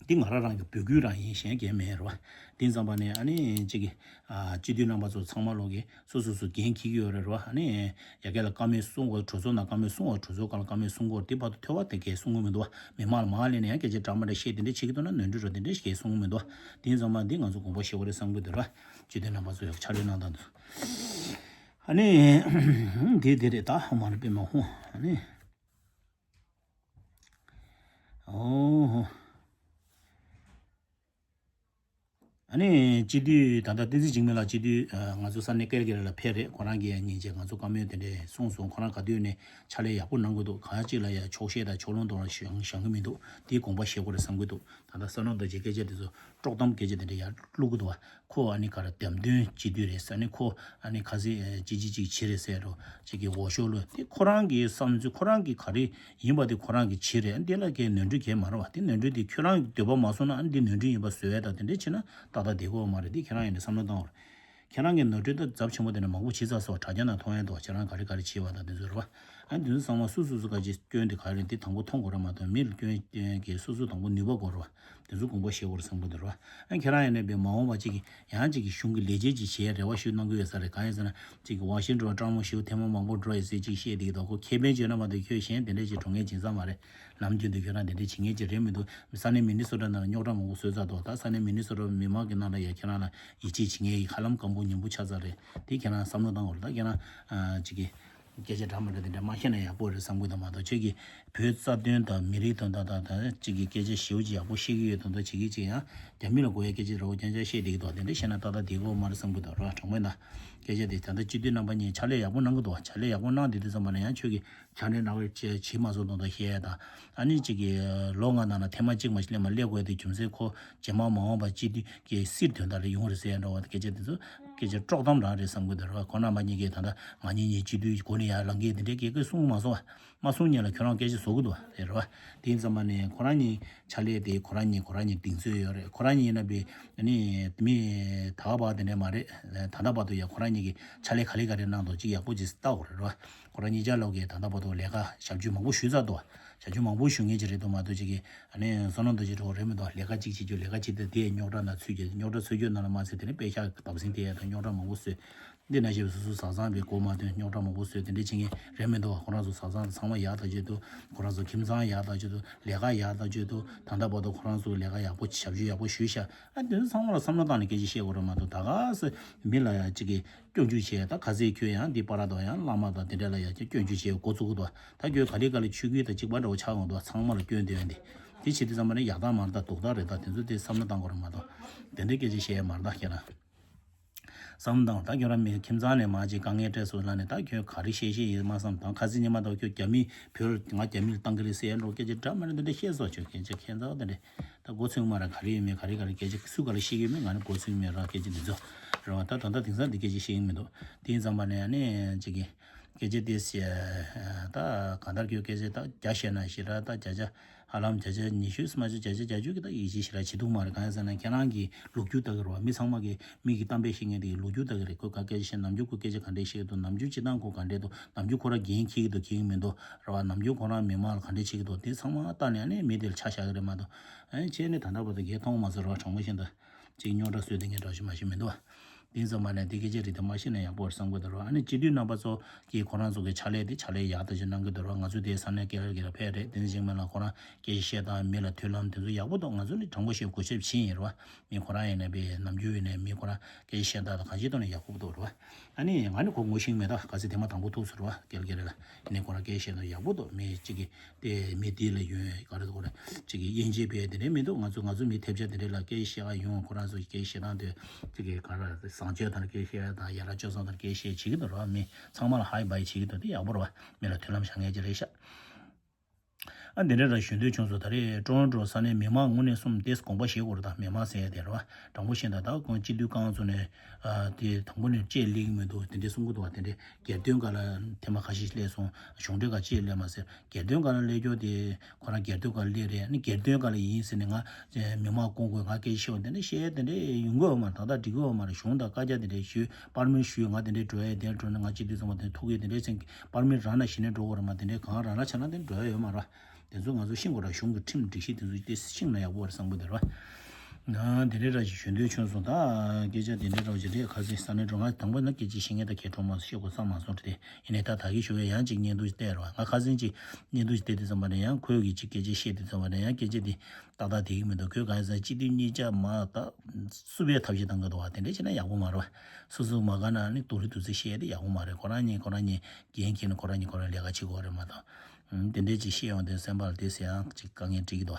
འདི་ང་རང་རང་གི་འབོད་སྐུལ་རང་ཡིན། གཞན་གང་མེད་རེད་བ། དེ་ཡིན་ཙང་པ་ནས་ཨ་ནི་གཅིག་གི་ཨ་སྤྱི་འཐུས་རྣམ་པ་ཚོ་ཚང་མ་ལོག་གི་སོ་སོ་སོ་འགན་འཁྱེར་གྱི་ཡོད་རེད་བ། ཨ་ནི་ཡ་གི་ལ་བཀའ་མོལ་གསུང་དགོས། གྲོས་ཚོགས་ནང་བཀའ་མོལ་གསུང་དགོས། གྲོས་ཚོགས་སྒང་ལ་བཀའ་མོལ་གསུང་དགོས། དེ་བར་དུ་ཐོས་པ་དེ་གས་གསུང་གི་མི་འདུག་བ། མི་མང་ལ་མར་སླེབས་ནས་ཡང་སྐད་ཆ་འདྲ་མི་འདྲ་བཤད་དེ་འདྲ་བྱེད་ཀྱི་འདུག་ན་ནོར་འཁྲུལ་རོ་དེ་འདྲ་གས་གསུང་གི་མི་འདུག་བ། དེ་ཡིན་ཙང་མ་འདི་ང་ཚོ་དགོངས་པ་བཞེས་དགོས་རེད་བསམ་གྱི་འདུག་ར། སྤྱི་འཐུས་རྣམ་པ་ཚོ་ཡང་ཕྱག་ལས་གནང་དང་འདུག། ཨ་ནི་དེ་དེ་རེད། ད་ཧ་མ་རེད་པས་མ་ཧོ། ཨ་ནི། ཨོ། ཨ་ནི་སྤྱི་འཐུས་ད་ལྟ་བསྟན་འཛིན་འཇིགས་མེད་ལགས་སྤྱི་འཐུས་ཨ་ང་ཚོ་ས་གནས་ཀེར་ཀེར་ལ་ཕེབས་རེད། ཁོ་རང་གིས་ཡང་ཉིན་བྱེད་ང་ཚོ་བཀའ་མོལ་དེ་འདྲས་གསུངས་སོང་། ཁོ་རང་ག་དུས་ནས་ཕྱག་ལས་ཡག་པོ་གནང་གི་འདུག། གང་ཅི་ལ་ཡང་ཆོག་ཤེས་དང་ཕྱོགས་ལྷུང་དང་བཞེངས་བཞེངས་གི་མི་འདུག། དེའི་དགོངས་པ་བཞེས་དགོས་རེད་བསམ་གི་འདུག། ད་ལྟ་བསམ་བློ་དང་བཅས་སྐད་ཆ་དེ་ཚོ་དཀྲོག་གཏམ་སྐད་ཆ་དེ་འདྲས་ཡར་བླུག་གི་འདུག་བ། ཁོ་ཨ་ནི་ག་རེ་འདེམས་ཐོན་སྤྱི་འཐུས་རེད་ཟེར། ཨ་ནི་ཁོ་ཨ་ནི་ཁ་སང་ཅི་ཅི་ཅིག་བྱེད་རེད་ཟེར་རོ། ཅིག་གི་འོས་ཤོག་ལོས་དེ་ཁོ་རང་གི་བསམ་ཚུལ་ཁོ་རང་གི་ག་རེ་ཡིན་པ་དེ་ཁོ་རང་གི་བྱེད་རེད། ཨ་ནི་དེ་ལ་གའི་ནོར་འཁྲུལ་གའི་མ་རེད་བ། དེ་ནོར་འཁྲུལ་དེ་ཁྱོད་རང་གི་འདོད་པ་མ་སོང་ན་ཨ་ནི་དེ་ནོར་འཁྲུལ་ཡིན་པ་བཟོ་ཡ་དང་དེ་འདྲས་བྱེད་ན་ཏག་ཏག་བསྡད་ཀྱི་ཡོད་མ་རེད། དེ་ཁྱེད་རང་ཡིན་ན་བསམ་བློ་བཏང་བ་རེད། ཁྱེད་རང་གི་ནོར་འཁྲུལ་ད་ཚབས་ཆེན་པོ་དེ་འདྲ་མང་པོ་བྱེད་ཚར་སོང་། དྲ་རྒྱ་ནང་མཐོང་ཡ་འདུག། ཁྱེད་རང་ག་རེ་ག་རེ་བྱེད་པ་དང་དེ་ཚོ་རེད་བ། ཨ་འདི་ཚོ་ཚང་མ་སུ་སུ་སུ་ག་ཅིག་སྐྱོན་དེ་ག་རེད། འདི་དང་པོ་མཐོང་དགོས་ར་མ་གཏོགས། མི་ལ་སྐྱོན་སྐྱོན་གྱི་སོ་སོ་དང་པོ་ནུས་པ་དགོས་ར་བ། དེ་ཚོ་དགོངས་པ་བཞེས་དགོས་ར་བསམ་གྱི་འདུག་ར་བ། ཨ་ཁྱེད་རང་ཡིན་ན་པའི་མ་འོངས་པ་ཅིག་གི་ཡང་ཅིག་གི་གཞུང་གི་ལས་བྱེད་ཅིག་བྱེད་རེ་བ་ཞུ་གནང་གི་ཡོད་ས་རེད། གང་ཡིན་ཟེར་ན་ཅིག་གི་ཝ་ཤིང་ཊོན་སྤྲང་མོ་ཞིག་ཐེངས་མ་མང་པོ་འགྲོ་ཡོད་ཟེར་ཅིག་བཤད་བསྡད་ཀྱི་འདུག་ཁོ་ཁེ་ཕན་བྱོས་ན་མ་གཏོགས་ཁྱོད་གཞན་དེ་འདྲས་ཅིག་གྲོངས་མཁན་བྱིན་ས་མ་རེད། ནམ་རྒྱུན་དུ་ཁྱོད་རང་དེ་འདྲས་བྱེད་མཁན་ཅིག་རེད་མི་འདུག་ས་གནས་མི་ནི་སོ་ཊ་ནང་ལ་རྙོག་དྲ་མང་པོ་བཟོས་ཚར་འདུག་ད་ས་གནས་མི་ནི་སོ་ཊ་མི་མང་གི་ནང་ལ་ཡ་ཁྱེད་རང་ལ་ཡིད་ཆེས་བྱེད་མཁན་གྱི་ཧ་ལམ་སྐམ་པོ་ཉམ་པོ་ཆགས་ཚར་རེད། དེ་ཁྱེད་རང་བསམ་བློ་བཏང་དགོས་རེད། ད་ཁྱེད་རང་ཨ་ཅིག་གི་སྐད་ཆ་འདྲ་མི་འདྲ་དེ་འདྲ་མ་བཤད་ན་ཡག་པོ་རེད་བསམ་གི་འདུག་མ་གཏོགས་ཁྱོད་ཀྱིས་བོད་རྩ་དོན་དང་མི་རིགས་དོན་དག་དང་ད་ཅིག་གི་སྐད་ཆ་ཞེ་པོ་ཅིག་ཡག་པོ་བཤད་ཀྱི་ཡོད་དོན་དག་བྱེད་ཀྱི་ཅིག་ཡང་རྒྱ་མི་ལ་དགོས་ཡ་སྐད་ཆ་རེ་བ་རྐྱང་རྐྱང་བཤད་བསྡད་ཀྱི་འདུག་དེ་འདྲ་བཤད་ན་ཏག་ཏག་བསྡད་ཀྱི་ཡོད་མ་རེད་བསམ་གི་འདུག་ར། དྲང་པོ་ཡིན་ན་སྐད་ཆ་དེ་ད་ལྟ་སྤྱི་འཐུས་རྣམ་པ་གཉིས་ཕྱག་ལས་ཡག་པོ་གནང་གི་འདུག་ཕྱག་ལས་ཡག་པོ་གནང་བསྡད་དུས་ཙམ་པ་ན་ཡང་ཁྱོད་ཀྱིས་ཕྱག་ལས་གནང་བའི་ཆེད་བྱེད་མ་སོང་དོན་དག་བཤད་ཡ་དང་། ཨ་ནི་ཅིག་གི་ལོ་ལྔ་ནང་ལ་ཐེངས་མ་གཅིག་མ་གཏོགས་སླེབས་མ་དགོས་དེ་རྒྱུ་མཚན་ཁོ་རྗེས་མ་མ་འོངས་པ་སྤྱི་འཐུས་ཀྱི་སྲིད་དོན་དག་ལ་ཡོང་རེད་ཟེར་ཡ་འདྲ་བ་སྐད་ཆ་དེ་ཚོ་སྐད་ཆ་དཀྲོག་གཏམ་རང་རེད་བསམ་གི་འདུག་ར། ཁོ་རྣམ་པ་གཉིས་ཀྱིས་ད་ལྟ་ང་གཉིས་གཉིས་སྤྱི་འཐུས་སྒོ་ནས་ཡར་ལངས་མཁན་དེ་འདྲའི་སྐད་སྐད་གསུང་མ་སོང་བ། མ་གསུང་སྔོན་ལ་ཁྱོད་རང་སྐད་ཆ་བཟོ་གི་འདུག་བ་རེད་ར་བ། དེ་ཡིན་ཙམ་པ་ནས་ཁོ་རང་གཉིས་ཕྱག་ལས་དེ་ཁོ་རང་གཉིས་ཁོ་རང་གཉིས་གདེང་ཚོད་ཡོད་རེད། ཁོ་རང་གཉིས་ཡིན་ན་པའི་ཨ་ནི་མི་ད་བ་དེ་འདྲ་མ་རེད། ད་ལྟ་བར་དུ་ཡ་ཁོ་རང་གཉིས་ཀྱིས་ཕྱག་ལས་ག་ལེ་ག་རེ་གནང་འདུག་ཅིག་ཡག་པོ་ཅིག་ལྟ་དགོས་རེད་ར་བ། ཁོ་རང་གཉིས་ཆ་ལོག་གིས་ད་ལྟ་བར་དུ་ལས་ཀ་ཞབས་ཞུ་མང་པོ་ཞུས་ཚར་འདུག་ཞབས་ཞུ་མང་པོ་ཞུ་མཁན་ཅིག་རེད་འདུག་མ་གཏོགས་ཅིག་གིས་ཨ་ནི་བསོད་ནམས་རྡོ་རྗེ་འདྲ་བོ་རེད་མི་འདུག་ལས་ཀ་གཅིག་བྱེད་རྒྱུ་ལས་ཀ་གཅིག་དེ་དེ་རྙོག་དྲ་ནང་ཚུད་རྒྱུ་རྙོག་དྲ་ཚུད་རྒྱུ་ནང་ལ་མ་ཟད་དེ་ནས་པད་ཤག་བརྡབ་གསིག་དེ་ཡ་དང་རྙོག་དྲ་མང་པོ་བཟོས། འདི་ནང་བཞིན་སོ་སོ་བཟའ་ཚང་བའི་སྒོ་མ་ཐོན་རྙོག་དྲ་མང་པོ་བཟོས་དེ་འདྲ་བྱེད་མཁན་རེད་མི་འདུག་ཁོ་རང་ཚོ་བཟའ་ཚང་ཚང་མ་ཡག་ཐག་ཆོད་འདུག་ཁོ་རང་ཚོ་ཁྱིམ་ཚང་ཡག་ཐག་ཆོད་འདུག་ལས་ཀ་ཡག་ཐག་ཆོད་འདུག་ད་ལྟ་བར་དུ་ཁོ་རང་ཚོ་ལས་ཀ་ཡག་པོ་ཞབས་ཞུ་ཡག་པོ་ཞུས་ཤག་ཨ་འདི་ཚོ་ཚང་མ་ལ་བསམ་བློ་བཏང་ནས་སྐད་ཆ་བཤད་དགོས་རེད་མ་གཏོགས། ད་ག་སེ་མི་ལ་ཡ་གཅིག་གིས་སྐྱོན་བརྗོད་བྱས། ད་ག་ཚོད་ཁྱོད་ཡང་འདི་པ་ར་དང་ཡང་བླ་མ་དང་དེ་འདྲ་ལ་ཡ་སྐྱོན་བརྗོད་བྱས་འགོ་བཙུགས་འདུག་ད་ཁྱོད་ག་ལེ་ག་ལེ་ཆོས་བརྒྱུད་དང་གཅིག་པ་འདྲ་བོ་ཆགས་ཡོང་འདུག་ཚང་མ་ལ་སྐྱོན་འདོན་འདི་དེ་བྱེད་དུས་ཙམ་པ་ནས་ཡག་རྟགས་མ་རེད་ད་སྡུག་རྟགས་རེད་ད་དེ་ཚོ་དེ་བསམ་བློ་བཏང་དགོས་རེད་མ་གཏོགས། དེ་འདྲའི་སྐད་ཆ་བཤད་ཡ་མ་རེད་ད་ཁྱེད་རང་། བསམ་བློ་བཏང་། ད་ཁྱོད་རང་མི་ཁྱིམ་ཚང་ནས་མ་ཅིག་དཀའ་ངལ་འཕྲད་སོང་ལབ་ནས་ད་ཁྱོད་ག་རེ་བཤད་བཤད་ཡིན་མ་བསམ་དང་། ཁ་སང་ཉི་མ་ད་ཁྱོད་རྒྱ་མི་བོད་ང་རྒྱ་མི་ལ་བཏང་གི་རེད་ཟེར་ཡ་འགྲོ་སྐད་ཆ་འདྲ་མི་འདྲ་འདི་འདྲ་བཤད་སོང་། ཁྱོད་སྐད་ཆ་ཁྱད་མཚར་བ་དེ་འདྲ་ད་མགོ་ཚོས་མ་ར་ག་རེ་ཡོད་མེད་ག་རེ་ག་རེ་སྐད་ཆ་སུ་ག་ལ་བཤད་ཡོད་མེད་ང་ནི་མགོ་ཚོས་མེད་ར་སྐད་ཆ་འདི་ཚོ་རེད་བ། ད་ད་ལྟ་དེང་སང་འདི་སྐད་ཆ་བཤད་ཡིན་མི་འདུག་དེ་ཡིན་ཙམ་པ་ནས་ཨ་ནི་ཅིག་གི་སྐད་ཆ་དེ་བཤད་ད་གང་ལྟར་ཁྱོད་སྐད་ཆ་ད་བརྒྱ་བཤད་ན་ཞེ་དྲག་ད་བརྒྱ་ཆ་ཧ་ལམ་བརྒྱ་ཆ་ཉི་ཤུ་སུ་མ་ཆ་བརྒྱ་ཆ་བརྒྱད་ཅུ་གི་ད་ཡིད་ཆེས་ཞེ་དྲག་བྱེད་ཐུབ་མ་རེད། གང་ཡིན་ཟེར་ན་ཁྱེད་རང་གི་ལོ་རྒྱུས་ལྟ་གི་རེད་བ། མི་ཚང་མ་གི་མི་གི་གཏམ་དཔེ་བཤད་མཁན་དེ་གི་ལོ་རྒྱུས་ལྟ་གི་རེད། ཁོས་ག་སྐད་ཆ་བཤད་ནམ་རྒྱུན་ཁོ་སྐད་ཆ་ག་འདྲས་བཤད་ཀྱི་འདུག་ནམ་རྒྱུན་སྤྱི་བཏང་ཁོ་ག་འདྲས་འདུག་ནམ་རྒྱུན་ཁོ་རང་འགན་འཁྱེར་གྱི་འདུག་འཁྱེར་གྱི་མི་འདུག་རེད་བ། ནམ་རྒྱུན་ཁོ་རང་མི་མང་ལ་ག་འདྲས་བྱེད་ཀྱི་འདུག་དེ་ཚང་མ་ལྟ་ནས་ཨ་ནི་མི་དེ་ལ་ཆ་བཞག་གི་རེད་མ་གཏོགས། ཨ་ནི་བྱས་ནས་ད་ལྟ་བར་དུ་འགན་ཐོག་མ་ཚོར་བ་དྲང་པོ་བཤད་ན་ད་ཅིག་རྙོག་དྲ་བཟོས་བསྡད་མཁན་འདྲ་ཞིག་མ་ཞིག་མི་འདུག་བ། དེ་ཙམ་པ་ནས་དེ་སྐད་ཆ་རེད་དེ་མ་ཤེས་ན་ཡག་པོ་རེད་བསམ་གི་འདུག་ར། ཨ་ནི་སྤྱི་འཐུས་རྣམ་པ་ཚོ་གིས་ཁོ་རང་ཚོ་གི་ཕྱག་ལས་དེ་ཕྱག་ལས་ཡག་ཐག་ཆོད་གནང་གི་འདུག་ར། ང་ཚོ་དེ་ས་གནས་སྐད་ལ་སྐད་ལ་ཕེབས་རེད། དེ་ནས་ཅིག་མ་ལ་ཁོ་རང་སྐད་ཆ་བཤད་སྟངས་མི་ལ་མཐུན་ལམ་དེ་ཚོ་ཡག་པོ་འདུག་ང་ཚོ་ནི་དྲང་པོ་བཤད་གུས་ཞབས་བྱེད་ཡིན་ར་བ། མི་ཁོ་རང་ཡིན་ནའི་པའི་ནམ་རྒྱུན་ཡིན་ནའི་མི་ཁོ་རང་སྐད་ཆ་བཤད་སྟངས་དང་གང་ཅིའི་ཐོག་ནས་ཡག་པོ་འདུག་ར་བ། ཨ་ནི་ང་ནི་ཁོ་ངོ་ཤེས་མེད་ད་ག་ཚོད་དེ་མ་དང་པོ་ཐུག་ཟེར་བ་སྐད་ལ་སྐད་རེད་ལ། ཡིན་ནའི་ཁོ་རང་སྐད་ཆ་བཤད་སྟངས་ཡག་པོ་འདུག་མི་གཅིག་གིས། དེ་མི་དེ་ལ་ཡོང་ག་རེ་དགོས་རེད། ཅིག་གི་དབྱེ་འབྱེད་བྱས་དེ་འདྲས་མི་འདུག་ང་ཚོ་ང་ཚོ་མི་ཐེབས་ཆག་དེ་འདྲས་ལ་སྐད་བཤད་ག་ཡོང་། ཁོ་རང་ཚོ་སྐད་བཤད་སྟངས་དེ་ཅིག་གི་ག་རེ་བཟང་སྤྱོད་དང་སྐད་བཤད་དང་ཡ་རབས་སྤྱོད་བཟང་དང་སྐད་བཤད་བྱེད་ཀྱི་འདུག་ར། མི་ཚང་མ་ལ་ཧའི་བའི་བྱེད་ཀྱི་འདུག་དེ་ཡག་པོ་རེད་བ། མི་ལ་མཐུན་ལམ་བྱ་མཁན་ཅིག་རེད་ཤག་ཨ་འདི་འདྲས་ར་ཞུ་འདོད་བྱུང་སོང་། ད་རེས་ཀྲོ་རོན་ཀྲོ་ས་གནས་མི་མང་དངོས་གནས་གསུམ་དེས་དགོངས་པ་བཞེས་དགོས་རེད། ད་མི་མང་ཟེར་ཡ་དེ་རེད་བ། དྲང་པོ་བཤད་ན་ད་ཁོང་སྤྱི་འཐུས་རྐང་བཙུགས་ནས་ཨ་དེ་དང་པོ་ནས་བཅད་ལེགས་མི་འདུག་དེ་འདྲས་གསུང་གི་འདུག་བ། དེ་འདྲས། སྒེར་དོན་སྒང་ལ་ཐེངས་མ་ཁ་ཤས་སླེབས་སོང་། གཞུང་འབྲེལ་སྒང་ཅིག་སླེབས་མ་ཟེར། སྒེར་དོན་སྒང་ལ་སླེབས་རྒྱུ་དེ་ཁོ་རང་སྒེར་དོན་སྒང་སླེབས་རེད། ཨ་ནི་སྒེར་དོན་སྒང་ལ་ཡིན་ཟེར་ནས་ང་མི་མང་སྐོང་དགོས། ང་སྐད་ཆ་བཤད་དགོས། དེ་འདྲ་བཤད་དེ་འདྲ་ཡོང་གི་ཡོད་མ་རེད། ད་ལྟ་འགྲིག་གི་ཡོད་མ་རེད། གཞུང་དང་བཀའ་རྒྱ་དེ་འདྲ་ཞུས། པར་མི་ཞུས། ང་དེ་འདྲ་འགྲོ་ཡ་དེ་འདྲ་འགྲོ་ན་ང་སྤྱི་འཐུས་ཚང་མ་དེ་ཐུག་གི་དེ་འདྲ་ཟེར། པར་མི་རང་ན་གཞི་ནས་འགྲོ་དགོས་རེད་མ། དེ་འདྲ་གང་རང་ན་ཆ་ན་དེ་འགྲོ་ཡ་ཡོད་མ་རེད། དེ་ཚོ་ང་ཚོ་ཤེས་དགོས་ར། གཞུང་གི་ཁྲིམས་སྒྲིག་གཞི་དེ་ཚོ་དེ་ཤེས་ན་ཡག་པོ་རེད་བསམ་གི་འདུག་ར། ང་དེ་འདྲའི་ར་ཞིག་ཞུ་འདོད་བྱུང་སོང་། ད་སྐད་ཆ་དེ་འདྲའི་ར་ཞིག་རེད། ཁ་སང་ས་གནས་འགྲོ་ང་དང་པོ་ན་སྐད་ཆ་བཤད་མཁན་ད་ཁྱེད་གྲོགས་མ་བཤད་དགོས་བསམ་མ་སོང་རེད། དེ་ཡིན་ནའི་ད་ད་གི་ཞུ་བའི་ཡང་ཅིག་བརྙན་ཐུང་ཞིག་བལྟས་ར་བ། ང་ཁ་སང་ཅིག་བརྙན་ཐུང་ཞིག་བལྟས་དུས་ཙམ་པ་ནས་ཡང་ཁོས་གི་ཅིག་སྐད་ཆ་བཤད་དུས་ཙམ་པ་ནས་ཡང་སྐད་ཆ་དེ་ཏག་ཏག་བསྡད་ཀྱི་མི་འདུག་ཁོས་གང་ཡིན་ཟེར་ན་སྤྱི་འཐུས་གཉིས་ཆ་མ་ད་བསུ་བའི་ཐབས་ཤེས་བཏང་གི་འདུག་བ། དེ་འདྲ་བྱས་ན་ཡག་པོ་མ་རེད་བ། སོ་སོ་མ་དགའ་ན་ནི་དུག་རི་དུག་རྩི་བཤད་དེ་ཡག་པོ་མ་རེད། ཁོ་རང་གཉིས་ཁོ་རང་གཉིས་འགན་འཁྱེར་ནས་ཁོ་རང་གཉིས་ཁོ་རང་ལས་ཀ་བྱེད་དགོས་རེད་མ་གཏོགས། ཨུམ། དེ་འདྲས་ཅིག་བཤད་ཡོང་དུས་སེམས་པ་ལ་དེ་ཟེར་ཡང་ཅིག་དཀའ་ངལ་འཕྲད་ཀྱི་འདུག་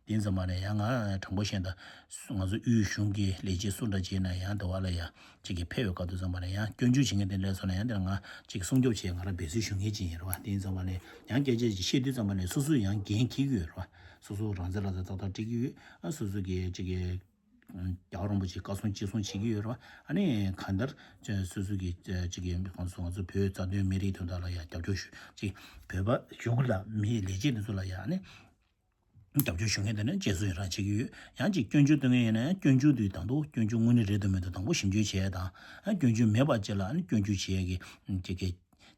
དེ་ཙམ་པ་ནས་ཡང་ང་དྲང་པོ་བཤད་ན་ད་ང་ཚོ་དབུས་གཞུང་གི་ལས་བྱེད་སུ་འདྲ་བྱས་ན་ཡང་འདི་བ་ལ་ཡང་ཅིག་གི་ཕེབས་ཡོད་སྐབས་དུས་ཙམ་པ་ནས་ཡང་སྐྱོན་བརྗོད་བྱེད་མཁན་དེ་འདྲས་སོང་ན་ཡང་དེ་ལ་ང་ཅིག་སྲུང་སྐྱོབ་བྱེད། ང་རང་འབད་བརྩོན་ཞུ་མཁན་ཅིག་ཡིན་རེད་བ། དེ་ཙམ་པ་ནས་ཡང་སྐད་ཆ་ཅིག་བཤད་དུས་ཙམ་པ་ནས་སོ་སོ་ཡང་འགན་འཁྱེར་གྱི་ཡོད་རེད་བ། སོ་སོ་རང་བཙན་ལ་ད་ཏག་ཏག་སྤྲད་ཀྱི་ཡོད། ཨ་སོ་སོ་གི་ཅིག་གི་རྒྱལ་བ་རིན་པོ་ཆེ་བཀའ་གསུང་ཅི་གསུང་བྱེད་ཀྱི་ཡོད་རེད་བ། ཨ་ནི་གང་ལྟར་སོ་སོ་གི་ཅིག་གི་ང་ཚོ་ང་ཚོ་བོད་རྩ་དོན་མི་རིགས་དོན་དག་ལ་ཡང་རྒྱབ་སྐྱོར་ཞུ་ཅིག་བོད་པ་གཞུང་ལ་མི་ལས་བྱེད་དེ་ཚོ་ལ་ཡང་ཨ་ནི་རྒྱབ་སྐྱོར་ཞུ་མཁན་དེ་ནི་རྗེས་སུ་ཡི་རང་བྱེད་ཀྱི་ཡོད། ཡང་ཅིག་སྐྱོན་བརྗོད་གཏོང་མཁན་ཡིན་ན་ཡང་སྐྱོན་བརྗོད་དེ་དང་དུ་སྐྱོན་བརྗོད་དངོས་གནས་རེད་དམ་མེད་དམ་དང་པོ་ཞིབ་འཇུག་བྱེད་ཡ་དང་། ཨ་སྐྱོན་བརྗོད་མེད་པ་ཅིག་ལ་ཨ་ནི་སྐྱོན་བརྗོད་བྱེད་ཡ་གི་ཅིག་གི་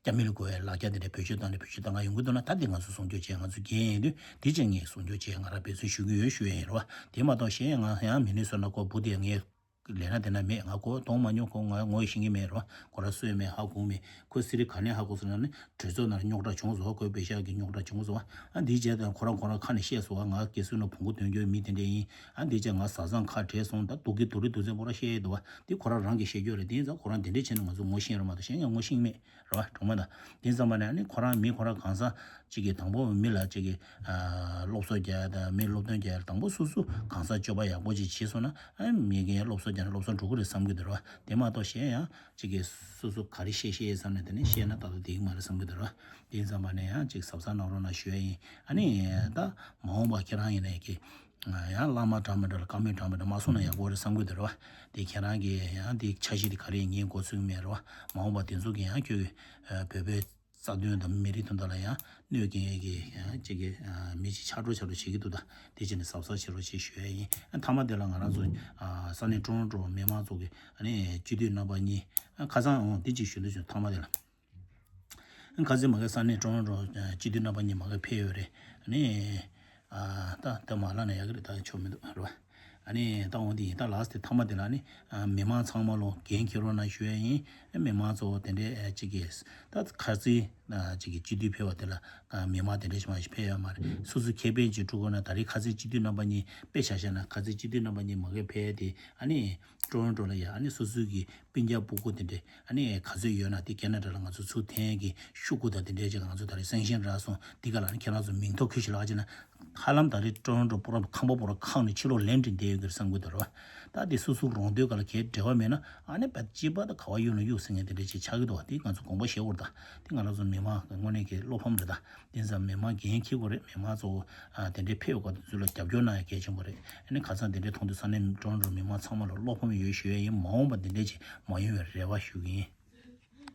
རྒྱ་མི་ལ་གོ་བའི་ལག་ཆ་དེ་འདྲ་བེད་སྤྱོད་བཏང་ནས་བེད་སྤྱོད་བཏང་ག་ཡོང་གི་འདུག་ན། ད་དེ་ང་ཚོ་སྲུང་སྐྱོབ་བྱས། ང་ཚོ་འགན་ཡིན་དུས་དེ་ཅིག་ངས་སྲུང་སྐྱོབ་བྱས། ང་རང་འབད་བརྩོན་ཞུ་གི་ཡོད་ཞུ་ཡ་ཡིན་རེད་བ། དེ་མ་གཏོགས་གཞན་ཡང་ང་ཡང་མི་ནི་སོ་ན་ཀོ་བུ་དེ་ངས་ལས་ན་དེ་ན་མེད། ང་ཁོ་མཐོང་མ་མྱོང་། ཁོ་ང་ངོ་ཤེས་ཀྱི་མེད་རོ། ཁོ་ར་སུ་ཡང་མེད། ཧ་གོ་མེད། ཁོ་སི་རི་ག་ནས་ཧ་གོ་སོང་ན་ནི་གྲོས་ཚོགས་ནང་རྙོག་དྲ་བྱུང་སོང་། ཁོའི་པེ་ཤག་གི་རྙོག་དྲ་བྱུང་སོང་། ཨ་འདི་རྗེས་དང་ཁོ་རང་ཁོ་རང་ཁ་ནས་བཤད་སོང་། ང་སྐྱེ་སོ་ན་བོང་གུ་དོན་རྒྱུ་མི་དེ་འདྲ་ཡིན། ཨ་འདི་རྗེས་ང་བཟའ་ཚང་ཁ་བྲལ་སོང་། ད་སྡུག་གི་སྡུག་རི་སྡུག་ཚན་པོ་ར་བཤད་ཡས་འདུག་བ། འདི་ཁོ་རང་རང་གི་བཤད་རྒྱུ་རེད། དེ་ཡིན་ཙང་ཁོ་རང་དེ་འདྲས་བྱས་ན་ང་ཚོ་ངོ་ཤེས་ར་མ་གཏོགས་གཞན་ཡང་ངོ་ཤེས་མེད་ར་བ། གྲོགས་མ་དང་། དེ་ཙམ་པ་ནས་ཨ་ནི་ཁོ་རང་མི་ཁོ་རང་གང་ཟག་གཅིག་གིས་དང་པོ་མི་ལ་གཅིག་གིས་ཨ་སློབ་གསོ་རྒྱག་ཡ་དང་མི་སློབ་སྟོན་རྒྱག་ཡ། དང་པོ་སོ་སོ་གང་ཟག་སྤྱོད་པ་ཡག་པོ་ཅིག་བྱས་སོང་ན། ཨ་མི་གིས་སློབ་གསོ་རྒྱག་ན་སློབ་གསོ་འགྲོ་གི་རེད་བསམ་གྱི་འདུག་ར་བ། དེ་མ་གཏོགས་གཞན་ཡང་གཅིག་གིས་སོ་སོ་ག་རེ་བཤད་བཤད་བསམ་ནས་དེ་ནས་བཤད་ན་ད་དུང་དེ་གི་མ་རེད་བསམ་གྱི་འདུག་ར་བ། དེ་ཙམ་པ་ནས་ཡང་གཅིག་གཟབ་གཟབ་གནང་རོགས་གནང་ཞུ་ཡ་ཡིན། ཨ་ནི་ད་མ་འོངས་པ་ཁྱེད་རང་ཡིན་ནའི་གི་ཡང་བླ་མ་འདྲ་མི་འདྲ་ལ་བཀའ་མོལ་འདྲ་མི་འདྲ་མ་གསུངས་ན་ཡག་པོ་རེད་བསམ་གྱི་འདུག་ར་བ། དེ་ཁྱེད་རང་གིས་ཡང་དེ་འཆར་གཞི་དེ་ག་རེ་ཡིན་ངས་མགོ་ཚོད་ཀྱི་མེད་ར་བ། མ་འོངས་པ་དེ་ཚོ་གི་ཡང་ཁྱོད་ཀྱི་བོད་པའི་རྩ་དོན་དང་མི་རིགས་དོན་དག་ལ་ཡང་གནོད་སྐྱེལ་ཡས་ཀྱི་ཡང་གཅིག་གི་མི་གཅིག་ཆགས་འགྲོ་ཆགས་འགྲོ་བྱེད་ཀྱི་འདུག་ད་དེ་བྱས་ནས་གཟབ་གཟབ་བྱེད་རོགས་ཞེས་ཞུ་ཡ་ཡིན། མཐའ་མ་དེ་ལ་ང་རང་ཚོ་ས་གནས་ཀྲོ་རོན་ཀྲོ་མི་མང་ཚོ་གི་སྤྱི་འཐུས་རྣམ་པ་གཉིས་ཁ་སང་འོང་དེ་གཅིག་ཞུ་འདོད་བྱུང་། མཐའ་མ་དེ་ལ། ཁ་སང་མ་གི་ས་གནས་ཀྲོ་རོན་ཀྲོ་སྤྱི་འཐུས་རྣམ་པ་གཉིས་མ་གི་ཕེབས་ཡོད་རེད། ཨ་ནི། ཨ་ད་ད་མ་ལ་ན་ཡག་གི་རེད། ད་ཆོ་མི་འདུག་རེད་བ། ཨ་ནི་ད་འོང་དེ་ཡིན། ད་ལགས་དེ་མཐའ་མ་དེ་ལ་ནི་མི་མང་ཚང་མ་ལོ་འགན་འཁྱེར་རོགས་གནང་ཞུ་ཡ་ཡིན། མི་མང་ཚོ་དེ་འདྲའི་ཅིག་གིས་ད་ཁ་རྩིས་ཅིག་གིས་སྤྱི་འཐུས་ཕེབས་པ་དེ་ལ་མི་མང་དེ་འདྲ་ཞིག་མ་ཞིག་ཕེབས་ཡོད་མ་རེད། སོ་སོ་ཁེ་ཕན་ཅིག་སྒྲུབ་དགོས་ན། ད་རེས་ཁ་སང་སྤྱི་འཐུས་རྣམ་པ་གཉིས་དཔེ་ཆ་བཞག་ན། ཁ་སང་སྤྱི་འཐུས་རྣམ་པ་གཉིས་མ་གི་ཕེབས་དེ་ཨ་ནི་ཀྲོ་རོན་ཀྲོ་ལ་ཡ་ཨ་ནི་སོ་སོའི་གི་སྤུན་ཀྱག་སྤུ་གུ་དེ་འདྲས་ཨ་ནི་ག་ཚོད་ཡོད་ན་དེ་ཁེ་ན་ཌ་ལ་ང་ཚོ་ཚུར་འཐེན་གྱི་ཤོག་གུ་དང་དེ་འདྲས་ཅིག་ང་ཚོ་ད་རེས་སེང་ཤིང་རག་སོང་། འདི་ག་ལ་ནི་ཁྱེད་རང་ཚོ་མིང་ཐོ་ཁྱོད་ཤིག་ལགས་ཅེ་ན། ཧ་ལམ་ད་རེས་ཀྲོ་རོན་ཀྲོ་པོ་ར་ཁང་པ་པོ་ར་ཁང་ནས་ཕྱི་ལོགས་ལན་ཏྲིན་བསྡད་ཡོད་གི་རེད་བསམ་གི་འདུག་ར་བ། ད་དེ་སོ་སོ་རོང་སྟོད་ག་ལ་གའི་འབྲེལ་བ་མེད་ན་ཨ་ནི་བད་ཅི་པ་ད་ག་བ་གཡུག་ན་གཡུག་ཟེར་མཁན་དེ་འདྲས་ཅིག་ཆགས་ཀྱི་འདུག་བ། དེ་ང་ཚོ་དགོངས་པ་བཞེས་དགོས་རེད་ད། དེ་ང་རང་ཚོ་མི་མང་དངོས་གནས་ཀྱི་བློ་ཕམ་རེད་ད། དེ་ཙམ་མི་མང་འགན་འཁྱེར་དགོས་རེད། མི་མང་ཚོ་ཨ་དེ་འདྲའི་ཕེབས་ཡོད་སྐབས་དེ་ཚོ་ལ་རྒྱབ་སྐྱོར་གནང་ཡ་གལ་ཆེན་པོ་རེད། ཨ་ནི་ཁ་སང་དེ་འདྲའི་མཐོང་དུས་ས་གནས་ཀྲོ་རོན་ཀྲོ་མི་མང་ཚང་མ་ལ་བློ་ཕམ་ཡོད་ཞུ་ཡ་ཡིན། མ་འོངས་པ་འདི་འདྲའི་ཅིག་མ་ཡོང་བའི་རེ་བ་ཞུ་གི་ཡིན།